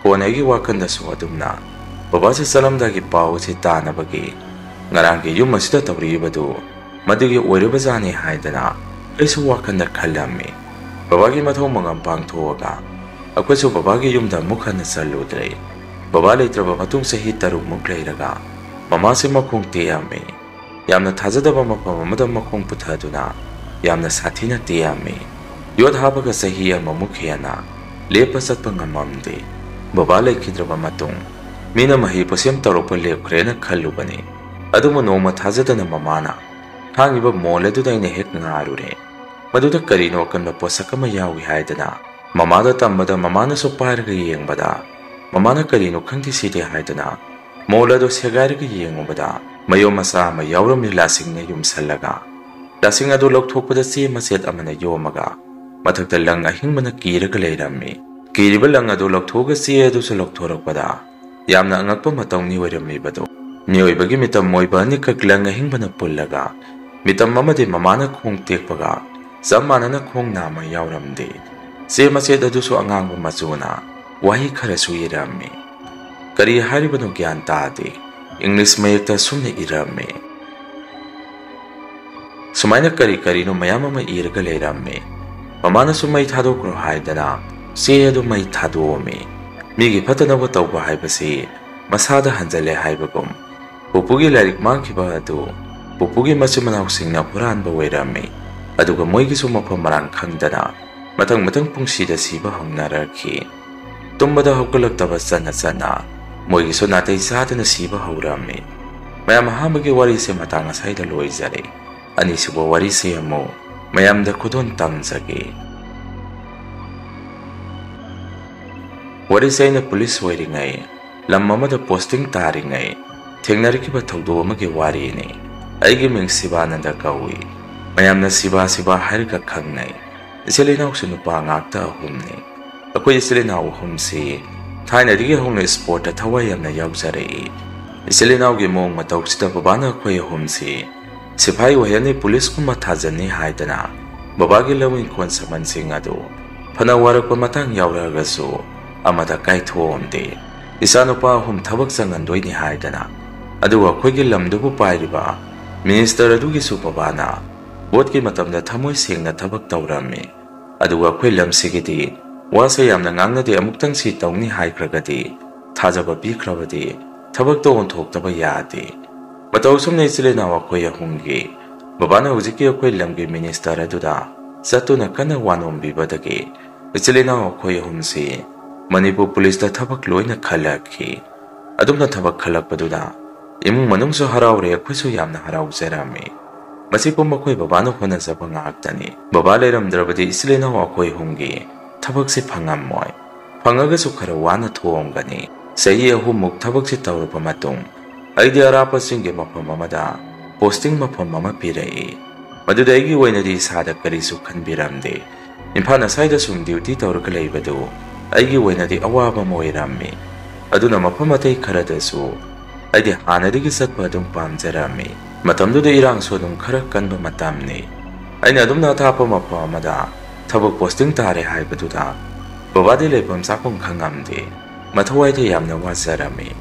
ꯀꯣꯟꯅ ꯑꯩꯒꯤ ꯋꯥꯈꯜꯗꯁꯨ ꯑꯗꯨꯝꯅ ꯕꯕꯥꯁꯦ ꯆꯠꯂꯝꯗꯥꯏꯒꯤ ꯄꯥꯎ ꯑꯁꯤ ꯇꯥꯅꯕꯒꯤ ꯉꯔꯥꯡꯒꯤ ꯌꯨꯝ ꯑꯁꯤꯗ ꯇꯧꯔꯛꯏꯕꯗꯨ ꯃꯗꯨꯒꯤ ꯑꯣꯏꯔꯕꯖꯥꯠꯅꯤ ꯍꯥꯏꯗꯅ ꯑꯩꯁꯨ ꯋꯥꯈꯜꯗ ꯈꯜꯂꯝꯃꯤ꯫ ꯕꯕꯥꯒꯤ ꯃꯊꯧ ꯃꯉꯝ ꯄꯥꯡꯊꯣꯛꯑꯒ ꯑꯩꯈꯣꯏꯁꯨ ꯕꯕꯥꯒꯤ ꯌꯨꯝꯗ ꯑꯃꯨꯛ ꯍꯟꯅ ꯆꯠꯂꯨꯗ꯭ꯔꯦ꯫ ꯕꯕꯥ ꯂꯩꯇ꯭ꯔꯕ ꯃꯇꯨꯡ ꯆꯍꯤ ꯇꯔꯨꯛꯃꯨꯛ ꯂꯩꯔꯒ ꯃꯃꯥꯁꯦ ꯃꯈꯣꯡ ꯇꯦꯛꯑꯝꯃꯤ꯫ ꯌꯥꯝꯅ ꯊꯥꯖꯗꯕ ꯃꯐꯝ ꯑꯃꯗ ꯃꯈꯣꯡ ꯄꯨꯊꯗꯨꯅ ꯌꯥꯝꯅ ꯁꯥꯊꯤꯅ ꯇꯦꯛꯑꯝꯃꯤ꯫ ꯌꯣꯠ ꯍꯥꯞꯄꯒ ꯆꯍꯤ ꯑꯃꯃꯨꯛ ꯍꯦꯟꯅ ꯂꯦꯞꯄ ꯆꯠꯄ ꯉꯝꯃꯝꯗꯦ꯫ ꯕꯕꯥ ꯂꯩꯈꯤꯗ꯭ꯔꯕ ꯃꯇꯨꯡ ꯃꯤꯅ ꯃꯍꯩ ꯄꯣꯠꯁꯦꯝ ꯇꯧꯔꯛꯄ ꯂꯦꯞꯈ꯭ꯔꯦꯅ ꯈꯜꯂꯨꯕꯅꯤ꯫ ꯑꯗꯨꯕꯨ ꯅꯣꯡꯃ ꯊꯥꯖꯗꯅ ꯃꯃꯥꯅ ꯊꯥꯡꯉꯤꯕ ꯃꯣꯜ ꯑꯗꯨꯗ ꯑꯩꯅ ꯍꯦꯛ ꯉꯥꯔꯨꯔꯦ꯫ ꯃꯗꯨꯗ ꯀꯔꯤꯅꯣ ꯑꯀꯟꯕ ꯄꯣꯠꯁꯛ ꯑꯃ ꯌꯥꯎꯏ ꯍꯥꯏꯗꯅ ꯃꯃꯥꯗ ꯇꯝꯕꯗ, ꯃꯃꯥꯅꯁꯨ ꯄꯥꯏꯔꯒ ꯌꯦꯡꯕꯗ, ꯃꯃꯥꯅ "ꯀꯔꯤꯅꯣ ꯈꯪꯗꯦ ꯁꯤꯗꯤ" ꯍꯥꯏꯗꯅ ꯃꯣꯜ ꯑꯗꯨ ꯁꯦꯒꯥꯏꯔꯒ ꯌꯦꯡꯉꯨꯕꯗ ꯃꯌꯣꯝ ꯃꯆꯥ ꯑꯃ ꯌꯥꯎꯔꯝꯃꯤ ꯂꯥꯁꯤꯡꯅ ꯌꯨꯝꯁꯜꯂꯒ꯫ ꯂꯥꯁꯤꯡ ꯑꯗꯨ ꯂꯧꯊꯣꯛꯄꯗ ꯆꯦ ꯃꯆꯦꯠ ꯑꯃꯅ ꯌꯣꯝꯃꯒ ꯃꯊꯛꯇ ꯂꯪ ꯑꯍꯤꯡꯕꯅ ꯀꯤꯔꯒ ꯂꯩꯔꯝꯃꯤ꯫ ꯀꯤꯔꯤꯕ ꯂꯪ ꯑꯗꯨ ꯂꯧꯊꯣꯛꯑꯒ ꯆꯦ ꯑꯗꯨꯁꯨ ꯂꯧꯊꯣꯔꯛꯄꯗ ꯌꯥꯝꯅ ꯑꯉꯛꯄ ꯃꯇꯧꯅꯤ ꯑꯣꯏꯔꯝꯃꯤꯕꯗꯨ꯫ ꯃꯤꯑꯣꯏꯕꯒꯤ ꯃꯤꯇꯝ ꯑꯣꯏꯕ ꯑꯅꯤꯈꯛ ꯂꯪ ꯑꯍꯤꯡꯕꯅ ꯄꯨꯜꯂꯒ ꯃꯤꯇꯝ ꯑꯃꯗꯤ ꯃꯃꯥꯅ ꯈꯣꯡ ꯇꯦꯛꯄꯒ ꯆꯞ ꯃꯥꯟꯅꯅ ꯈꯣꯡ ꯅꯥꯝꯃ ꯌꯥꯎꯔꯝꯗꯦ꯫ ꯆꯦ ꯃꯆꯦꯠ ꯑꯗꯨꯁꯨ ꯑꯉꯥꯡꯕ ꯃꯆꯨꯅ ꯋꯥꯍꯩ ꯈꯔꯁꯨ ꯏꯔꯝꯃꯤ꯫ ꯀꯔꯤ ꯍꯥꯏꯔꯤꯕꯅꯣ ꯒ꯭ꯌꯥꯟ ꯇꯥꯗꯦ꯫ ꯏꯪꯂꯤꯁ ꯃꯌꯦꯛꯇ ꯑꯁꯨꯝꯅ ꯏꯔꯝꯃꯤ꯫ ꯁꯨꯃꯥꯏꯅ ꯀꯔꯤ ꯀꯔꯤꯅꯣ ꯃꯌꯥꯝ ꯑꯃ ꯏꯔꯒ ꯂꯩꯔꯝꯃꯤ꯫ ꯃꯃꯥꯅꯁꯨ "ꯃꯩ ꯊꯥꯗꯣꯛꯈ꯭ꯔꯣ" ꯍꯥꯏꯗꯅ ꯆꯦ ꯑꯗꯨ ꯃꯩ ꯊꯥꯗꯣꯛꯑꯝꯃꯤ꯫ ꯃꯤꯒꯤ ꯐꯠꯇꯅꯕ ꯇꯧꯕ ꯍꯥꯏꯕꯁꯤ ꯃꯁꯥꯗ ꯍꯟꯖꯜꯂꯦ ꯍꯥꯏꯕꯒꯨꯝ꯫ ꯄꯨꯄꯨꯒꯤ ꯂꯥꯏꯔꯤꯛ ꯃꯥꯡꯈꯤꯕ ꯑꯗꯨ ꯄꯨꯄꯨꯒꯤ ꯃꯆꯤꯟ ꯃꯅꯥꯎꯁꯤꯡꯅ ꯍꯨꯔꯥꯟꯕ ꯑꯣꯏꯔꯝꯃꯤ꯫ ꯑꯗꯨꯒ ꯃꯣꯏꯒꯤꯁꯨ ꯃꯐꯝ ꯃꯔꯥꯡ ꯈꯪꯗꯅ ꯃꯊꯪ ꯃꯊꯪ ꯄꯨꯡꯁꯤꯗ ꯁꯤꯕ ꯍꯧꯅꯔꯛꯈꯤ꯫ ꯇꯨꯝꯕꯗ ꯍꯧꯒꯠꯂꯛꯇꯕ ꯆꯠꯅ ꯆꯠꯅ ꯃꯣꯏꯒꯤꯁꯨ ꯅꯥꯇꯩ ꯆꯥꯗꯅ ꯁꯤꯕ ꯍꯧꯔꯝꯃꯤ꯫ ꯃꯌꯥꯝ, ꯑꯍꯥꯟꯕꯒꯤ ꯋꯥꯔꯤꯁꯦ ꯃꯇꯥꯡ ꯑꯁꯥꯏꯗ ꯂꯣꯏꯖꯔꯦ꯫ ꯑꯅꯤꯁꯨꯕ ꯋꯥꯔꯤꯁꯦ ꯑꯃꯨꯛ ꯃꯌꯥꯝꯗ ꯈꯨꯗꯣꯜ ꯇꯝꯖꯒꯦ꯫ ꯋꯥꯔꯤꯁꯦ ꯑꯩꯅ ꯄꯨꯂꯤꯁ ꯑꯣꯏꯔꯤꯉꯩ, ꯂꯝ ꯑꯃꯗ ꯄꯣꯁꯇꯤꯡ ꯇꯥꯔꯤꯉꯩ ꯊꯦꯡꯅꯔꯛꯈꯤꯕ ꯊꯧꯗꯣꯛ ꯑꯃꯒꯤ ꯋꯥꯔꯤꯅꯤ꯫ ꯑꯩꯒꯤ ꯃꯤꯡ ꯁꯤꯕꯥꯅꯟꯗ ꯀꯧꯏ꯫ ꯃꯌꯥꯝꯅ ꯁꯤꯕꯥ ꯁꯤꯕꯥ ꯍꯥꯏꯔꯒ ꯈꯪꯅꯩ꯫ ꯏꯆꯤꯜ ꯏꯅꯥꯎꯁꯨ ꯅꯨꯄꯥ ꯉꯥꯛꯇ ꯑꯍꯨꯝꯅꯤ꯫ ꯑꯩꯈꯣꯏ ꯏꯆꯤꯜ ꯏꯅꯥꯎ ꯑꯍꯨꯝꯁꯤ ꯊꯥꯏꯅꯗꯒꯤ ꯍꯧꯅ ꯁ꯭ꯄꯣꯔꯠꯇ ꯊꯋꯥꯏ ꯌꯥꯝꯅ ꯌꯥꯎꯖꯔꯛꯏ꯫ ꯏꯆꯤꯜ ꯏꯅꯥꯎꯒꯤ ꯃꯑꯣꯡ ꯃꯇꯧꯁꯤꯗ ꯕꯕꯥꯅ ꯑꯩꯈꯣꯏ ꯑꯍꯨꯝꯁꯤ ꯁꯤꯐꯥꯏ ꯑꯣꯏꯍꯟꯅꯤ, ꯄꯨꯂꯤꯁꯀꯨꯝꯕ ꯊꯥꯖꯟꯅꯤ ꯍꯥꯏꯗꯅ ꯕꯕꯥꯒꯤ ꯂꯧ ꯏꯪꯈꯣꯜ ꯁꯝꯕꯟꯁꯤꯡ ꯑꯗꯨ ꯐꯅ ꯋꯥꯔꯛꯄ ꯃꯇꯥꯡ ꯌꯥꯎꯔꯛꯑꯒꯁꯨ ꯑꯃꯠꯇ ꯀꯥꯏꯊꯣꯛꯑꯝꯗꯦ꯫ ꯏꯆꯥꯅꯨꯄꯥ ꯑꯍꯨꯝ ꯊꯕꯛ ꯆꯪꯍꯟꯗꯣꯏꯅꯤ ꯍꯥꯏꯗꯅ, ꯑꯗꯨꯒ ꯑꯩꯈꯣꯏꯒꯤ ꯂꯝꯗꯨꯕꯨ ꯄꯥꯏꯔꯤꯕ ꯃꯤꯅꯤꯁꯇꯔ ꯑꯗꯨꯒꯤꯁꯨ ꯕꯕꯥꯅ ꯚꯣꯠꯀꯤ ꯃꯇꯝꯗ ꯊꯃꯣꯏ ꯁꯦꯡꯅ ꯊꯕꯛ ꯇꯧꯔꯝꯃꯤ꯫ ꯑꯗꯨꯒ ꯑꯩꯈꯣꯏ ꯂꯝꯁꯤꯒꯤꯗꯤ ꯋꯥꯁꯦ ꯌꯥꯝꯅ ꯉꯥꯡꯅꯗꯦ, ꯑꯃꯨꯛꯇꯪ ꯁꯤ ꯇꯧꯅꯤ ꯍꯥꯏꯈ꯭ꯔꯒꯗꯤ, ꯊꯥꯖꯕ ꯄꯤꯈ꯭ꯔꯕꯗꯤ ꯊꯕꯛꯇꯣ ꯑꯣꯟꯊꯣꯛꯇꯕ ꯌꯥꯗꯦ꯫ ꯃꯇꯧ ꯑꯁꯨꯝꯅ ꯏꯆꯤꯜ ꯏꯅꯥꯎ ꯑꯩꯈꯣꯏ ꯑꯍꯨꯝꯒꯤ ꯕꯕꯥꯅ ꯍꯧꯖꯤꯛꯀꯤ ꯑꯩꯈꯣꯏ ꯂꯝꯒꯤ ꯃꯤꯅꯤꯁꯇꯔ ꯑꯗꯨꯗ ꯆꯠꯇꯨꯅ ꯀꯟꯅ ꯋꯥ ꯅꯣꯝꯕꯤꯕꯗꯒꯤ ꯏꯆꯤꯜ ꯏꯅꯥꯎ ꯑꯩꯈꯣꯏ ꯑꯍꯨꯝꯁꯤ ꯃꯅꯤꯄꯨꯔ ꯄꯨꯂꯤꯁꯇ ꯊꯕꯛ ꯂꯣꯏꯅ ꯈꯜꯂꯛꯈꯤ꯫ ꯑꯗꯨꯝꯅ ꯊꯕꯛ ꯈꯜꯂꯛꯄꯗꯨꯗ ꯏꯃꯨꯡ ꯃꯅꯨꯡꯁꯨ ꯍꯔꯥꯎꯔꯦ, ꯑꯩꯈꯣꯏꯁꯨ ꯌꯥꯝꯅ ꯍꯔꯥꯎꯖꯔꯝꯃꯤ꯫ ꯃꯁꯤ ꯄꯨꯝꯕ ꯑꯩꯈꯣꯏ ꯕꯕꯥꯅ ꯍꯣꯠꯅꯖꯕ ꯉꯥꯛꯇꯅꯤ꯫ ꯕꯕꯥ ꯂꯩꯔꯝꯗ꯭ꯔꯕꯗꯤ ꯏꯆꯤꯜ ꯏꯅꯥꯎ ꯑꯩꯈꯣꯏ ꯑꯍꯨꯝꯒꯤ ꯊꯕꯛꯁꯤ ꯐꯪꯉꯝꯃꯣꯏ꯫ ꯐꯪꯉꯒꯁꯨ ꯈꯔ ꯋꯥꯅ ꯊꯣꯛꯑꯝꯒꯅꯤ꯫ ꯆꯍꯤ ꯑꯍꯨꯝꯃꯨꯛ ꯊꯕꯛꯁꯤ ꯇꯧꯔꯕ ꯃꯇꯨꯡ, ꯑꯩꯗꯤ ꯑꯔꯥꯞꯄ ꯆꯤꯡꯒꯤ ꯃꯐꯝ ꯑꯃꯗ ꯄꯣꯁꯇꯤꯡ ꯃꯐꯝ ꯑꯃ ꯄꯤꯔꯛꯏ꯫ ꯃꯗꯨꯗ ꯑꯩꯒꯤ ꯑꯣꯏꯅꯗꯤ ꯏꯁꯥꯗ ꯀꯔꯤꯁꯨ ꯈꯟꯕꯤꯔꯝꯗꯦ꯫ ꯏꯝꯐꯥꯜ ꯑꯁ꯭ꯋꯥꯏꯗ ꯁꯨꯝ ꯗ꯭ꯌꯨꯇꯤ ꯇꯧꯔꯒ ꯂꯩꯕꯗꯨ ꯑꯩꯒꯤ ꯑꯣꯏꯅꯗꯤ ꯑꯋꯥꯕ ꯑꯃ ꯑꯣꯏꯔꯝꯃꯤ꯫ ꯑꯗꯨꯅ ꯃꯐꯝ ꯑꯇꯩ ꯈꯔꯗꯁꯨ ꯑꯩꯗꯤ ꯍꯥꯟꯅꯗꯒꯤ ꯆꯠꯄ ꯑꯗꯨꯝ ꯄꯥꯝꯖꯔꯝꯃꯤ꯫ ꯃꯇꯝꯗꯨꯗ ꯏꯔꯥꯡꯁꯨ ꯑꯗꯨꯝ ꯈꯔ ꯀꯟꯕ ꯃꯇꯝꯅꯤ꯫ ꯑꯩꯅ ꯑꯗꯨꯝꯅ ꯑꯊꯥꯞꯄ ꯃꯐꯝ ꯑꯃꯗ ꯊꯕꯛ ꯄꯣꯁꯇꯤꯡ ꯇꯥꯔꯦ ꯍꯥꯏꯕꯗꯨꯗ ꯕꯕꯥꯗꯤ ꯂꯩꯐꯝ ꯆꯥꯐꯝ ꯈꯪꯉꯝꯗꯦ꯫ ꯃꯊꯋꯥꯏꯗ ꯌꯥꯝꯅ ꯋꯥꯖꯔꯝꯃꯤ꯫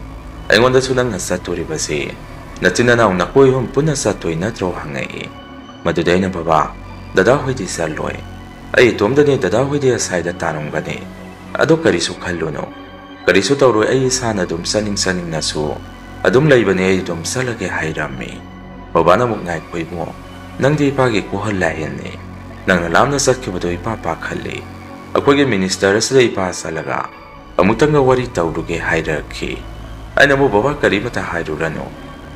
ꯑꯩꯉꯣꯟꯗꯁꯨ "ꯅꯪꯅ ꯆꯠꯇꯣꯔꯤꯕꯁꯤ ꯅꯆꯤꯟ ꯅꯅꯥꯎ ꯅꯈꯣꯏ ꯑꯍꯨꯝ ꯄꯨꯟꯅ ꯆꯠꯇꯣꯏ ꯅꯠꯇ꯭ꯔꯣ?" ꯍꯪꯉꯛꯏ꯫ ꯃꯗꯨꯗ ꯑꯩꯅ, "ꯕꯕꯥ, ꯗꯗꯥ ꯍꯣꯏꯗꯤ ꯆꯠꯂꯣꯏ꯫ ꯑꯩ ꯏꯇꯣꯝꯗꯅꯤ, ꯗꯗꯥ ꯍꯣꯏꯗꯤ ꯑꯁ꯭ꯋꯥꯏꯗ ꯇꯥꯔꯝꯒꯅꯤ꯫ ꯑꯗꯣ ꯀꯔꯤꯁꯨ ꯈꯜꯂꯨꯅꯨ꯫ ꯀꯔꯤꯁꯨ ꯇꯧꯔꯣꯏ, ꯑꯩ ꯏꯁꯥꯅ ꯑꯗꯨꯝ ꯆꯠꯅꯤꯡ ꯆꯠꯅꯤꯡꯅꯁꯨ ꯑꯗꯨꯝ ꯂꯩꯕꯅꯦ, ꯑꯩ ꯑꯗꯨꯝ ꯆꯠꯂꯒꯦ" ꯍꯥꯏꯔꯝꯃꯤ꯫ ꯕꯕꯥꯅ ꯑꯃꯨꯛ, "ꯉꯥꯏꯈꯣ ꯏꯕꯨꯡꯉꯣ, ꯅꯪꯗꯤ ꯏꯄꯥꯒꯤ ꯀꯣꯍꯜ ꯂꯥꯏꯍꯦꯟꯅꯤ꯫ ꯅꯪꯅ ꯂꯥꯞꯅ ꯆꯠꯈꯤꯕꯗꯣ ꯏꯄꯥ ꯄꯥꯈꯠꯂꯤ꯫ ꯑꯩꯈꯣꯏꯒꯤ ꯃꯤꯅꯤꯁꯇꯔ ꯑꯁꯤꯗ ꯏꯄꯥ ꯆꯠꯂꯒ ꯑꯃꯨꯛꯇꯪꯒ ꯋꯥꯔꯤ ꯇꯧꯔꯨꯒꯦ" ꯍꯥꯏꯔꯛꯈꯤ꯫ ꯑꯩꯅ ꯑꯃꯨꯛ, "ꯕꯕꯥ, ꯀꯔꯤꯃꯇ ꯍꯥꯏꯔꯨꯔꯅꯨ꯫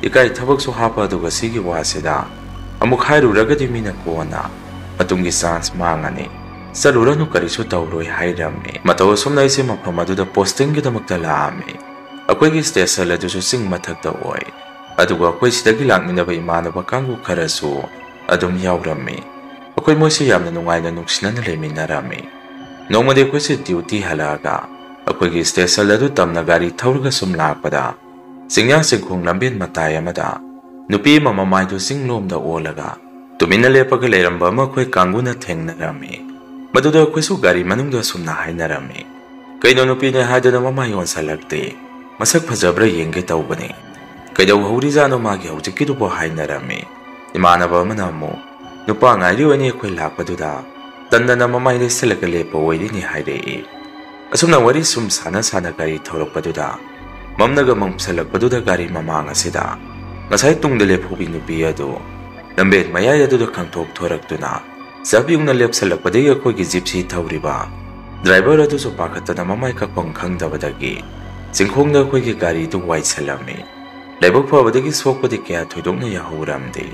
ꯏꯀꯥꯏ ꯊꯕꯛꯁꯨ ꯍꯥꯞꯄ, ꯑꯗꯨꯒ ꯁꯤꯒꯤ ꯋꯥꯁꯤꯗ ꯑꯃꯨꯛ ꯍꯥꯏꯔꯨꯔꯒꯗꯤ ꯃꯤꯅ ꯀꯣꯟꯅ ꯃꯇꯨꯡꯒꯤ ꯆꯥꯟꯁ ꯃꯥꯡꯉꯅꯤ꯫ ꯆꯠꯂꯨꯔꯅꯨ, ꯀꯔꯤꯁꯨ ꯇꯧꯔꯣꯏ" ꯍꯥꯏꯔꯝꯃꯤ꯫ ꯃꯇꯧ ꯑꯁꯨꯝꯅ ꯑꯩꯁꯦ ꯃꯐꯝ ꯑꯗꯨꯗ ꯄꯣꯁꯇꯤꯡꯒꯤꯗꯃꯛꯇ ꯂꯥꯛꯑꯝꯃꯤ꯫ ꯑꯩꯈꯣꯏꯒꯤ ꯁ꯭ꯇꯦꯁꯟ ꯑꯗꯨꯁꯨ ꯆꯤꯡ ꯃꯊꯛꯇ ꯑꯣꯏ꯫ ꯑꯗꯨꯒ ꯑꯩꯈꯣꯏ ꯁꯤꯗꯒꯤ ꯂꯥꯛꯃꯤꯟꯅꯕ ꯏꯃꯥꯟꯅꯕ ꯀꯥꯡꯕꯨ ꯈꯔꯁꯨ ꯑꯗꯨꯝ ꯌꯥꯎꯔꯝꯃꯤ꯫ ꯑꯩꯈꯣꯏ ꯃꯣꯏꯁꯤ ꯌꯥꯝꯅ ꯅꯨꯡꯉꯥꯏꯅ ꯅꯨꯡꯁꯤꯅꯅ ꯂꯩꯃꯤꯟꯅꯔꯝꯃꯤ꯫ ꯅꯣꯡꯃꯗꯤ ꯑꯩꯈꯣꯏꯁꯦ ꯗ꯭ꯌꯨꯇꯤ ꯍꯜꯂꯛꯑꯒ ꯑꯩꯈꯣꯏꯒꯤ ꯁ꯭ꯇꯦꯁꯟ ꯑꯗꯨ ꯇꯝꯅ ꯒꯥꯔꯤ ꯊꯧꯔꯒ ꯁꯨꯝ ꯂꯥꯛꯄꯗ, ꯆꯤꯡꯌꯥ ꯆꯤꯡꯈꯣꯡ ꯂꯝꯕꯦꯟ ꯃꯇꯥꯏ ꯑꯃꯗ ꯅꯨꯄꯤ ꯑꯃ ꯃꯃꯥꯏꯗꯨ ꯆꯤꯡꯂꯣꯝꯗ ꯑꯣꯜꯂꯒ ꯇꯨꯃꯤꯟꯅ ꯂꯦꯞꯄꯒ ꯂꯩꯔꯝꯕ ꯑꯃ ꯑꯩꯈꯣꯏ ꯀꯥꯡꯕꯨꯅ ꯊꯦꯡꯅꯔꯝꯃꯤ꯫ ꯃꯗꯨꯗ ꯑꯩꯈꯣꯏꯁꯨ ꯒꯥꯔꯤ ꯃꯅꯨꯡꯗ ꯑꯁꯨꯝꯅ ꯍꯥꯏꯅꯔꯝꯃꯤ, "ꯀꯩꯅꯣ, ꯅꯨꯄꯤꯅꯦ ꯍꯥꯏꯗꯅ ꯃꯃꯥꯏ ꯑꯣꯟꯁꯜꯂꯛꯇꯦ? ꯃꯁꯛ ꯐꯖꯕ꯭ꯔꯥ ꯌꯦꯡꯒꯦ ꯇꯧꯕꯅꯤ꯫ ꯀꯩꯗꯧꯍꯧꯔꯤꯖꯥꯠꯅꯣ ꯃꯥꯒꯤ ꯍꯧꯖꯤꯛꯀꯤꯗꯨꯕꯨ?" ꯍꯥꯏꯅꯔꯝꯃꯤ꯫ ꯏꯃꯥꯟꯅꯕ ꯑꯃꯅ ꯑꯃꯨꯛ, "ꯅꯨꯄꯥ ꯉꯥꯏꯔꯤ ꯑꯣꯏꯅꯤ ꯑꯩꯈꯣꯏ ꯂꯥꯛꯄꯗꯨꯗ, ꯇꯟꯗꯅ ꯃꯃꯥꯏ ꯂꯩꯁꯜꯂꯒ ꯂꯦꯞꯄ ꯑꯣꯏꯔꯤꯅꯤ" ꯍꯥꯏꯔꯛꯏ꯫ ꯑꯁꯨꯝꯅ ꯋꯥꯔꯤ ꯁꯨꯝ ꯁꯥꯟꯅ ꯁꯥꯟꯅ ꯒꯥꯔꯤ ꯊꯧꯔꯛꯄꯗꯨꯗ, ꯃꯝꯅꯒ ꯃꯝꯁꯜꯂꯛꯄꯗꯨꯗ ꯒꯥꯔꯤ ꯃꯃꯥꯡ ꯑꯁꯤꯗ ꯉꯁꯥꯏ ꯇꯨꯡꯗ ꯂꯦꯞꯍꯧꯕꯤ ꯅꯨꯄꯤ ꯑꯗꯨ ꯂꯝꯕꯦꯟ ꯃꯌꯥꯏ ꯑꯗꯨꯗ ꯈꯪꯊꯣꯛ ꯊꯣꯔꯛꯇꯨꯅ, ꯆꯞ ꯌꯨꯡꯅ ꯂꯦꯞꯁꯜꯂꯛꯄꯗꯒꯤ ꯑꯩꯈꯣꯏꯒꯤ ꯖꯤꯞꯁꯤ ꯊꯧꯔꯤꯕ ꯗ꯭ꯔꯥꯏꯚꯔ ꯑꯗꯨꯁꯨ ꯄꯥꯈꯠꯇꯅ ꯃꯃꯥꯏ ꯀꯛꯐꯝ ꯈꯪꯗꯕꯗꯒꯤ ꯆꯤꯡꯈꯣꯡꯗ ꯑꯩꯈꯣꯏꯒꯤ ꯒꯥꯔꯤꯗꯨ ꯋꯥꯏꯁꯜꯂꯝꯃꯤ꯫ ꯂꯥꯏꯕꯛ ꯐꯕꯗꯒꯤ ꯁꯣꯛꯄꯗꯤ ꯀꯌꯥ ꯊꯣꯏꯗꯣꯛꯅ ꯌꯥꯍꯧꯔꯝꯗꯦ꯫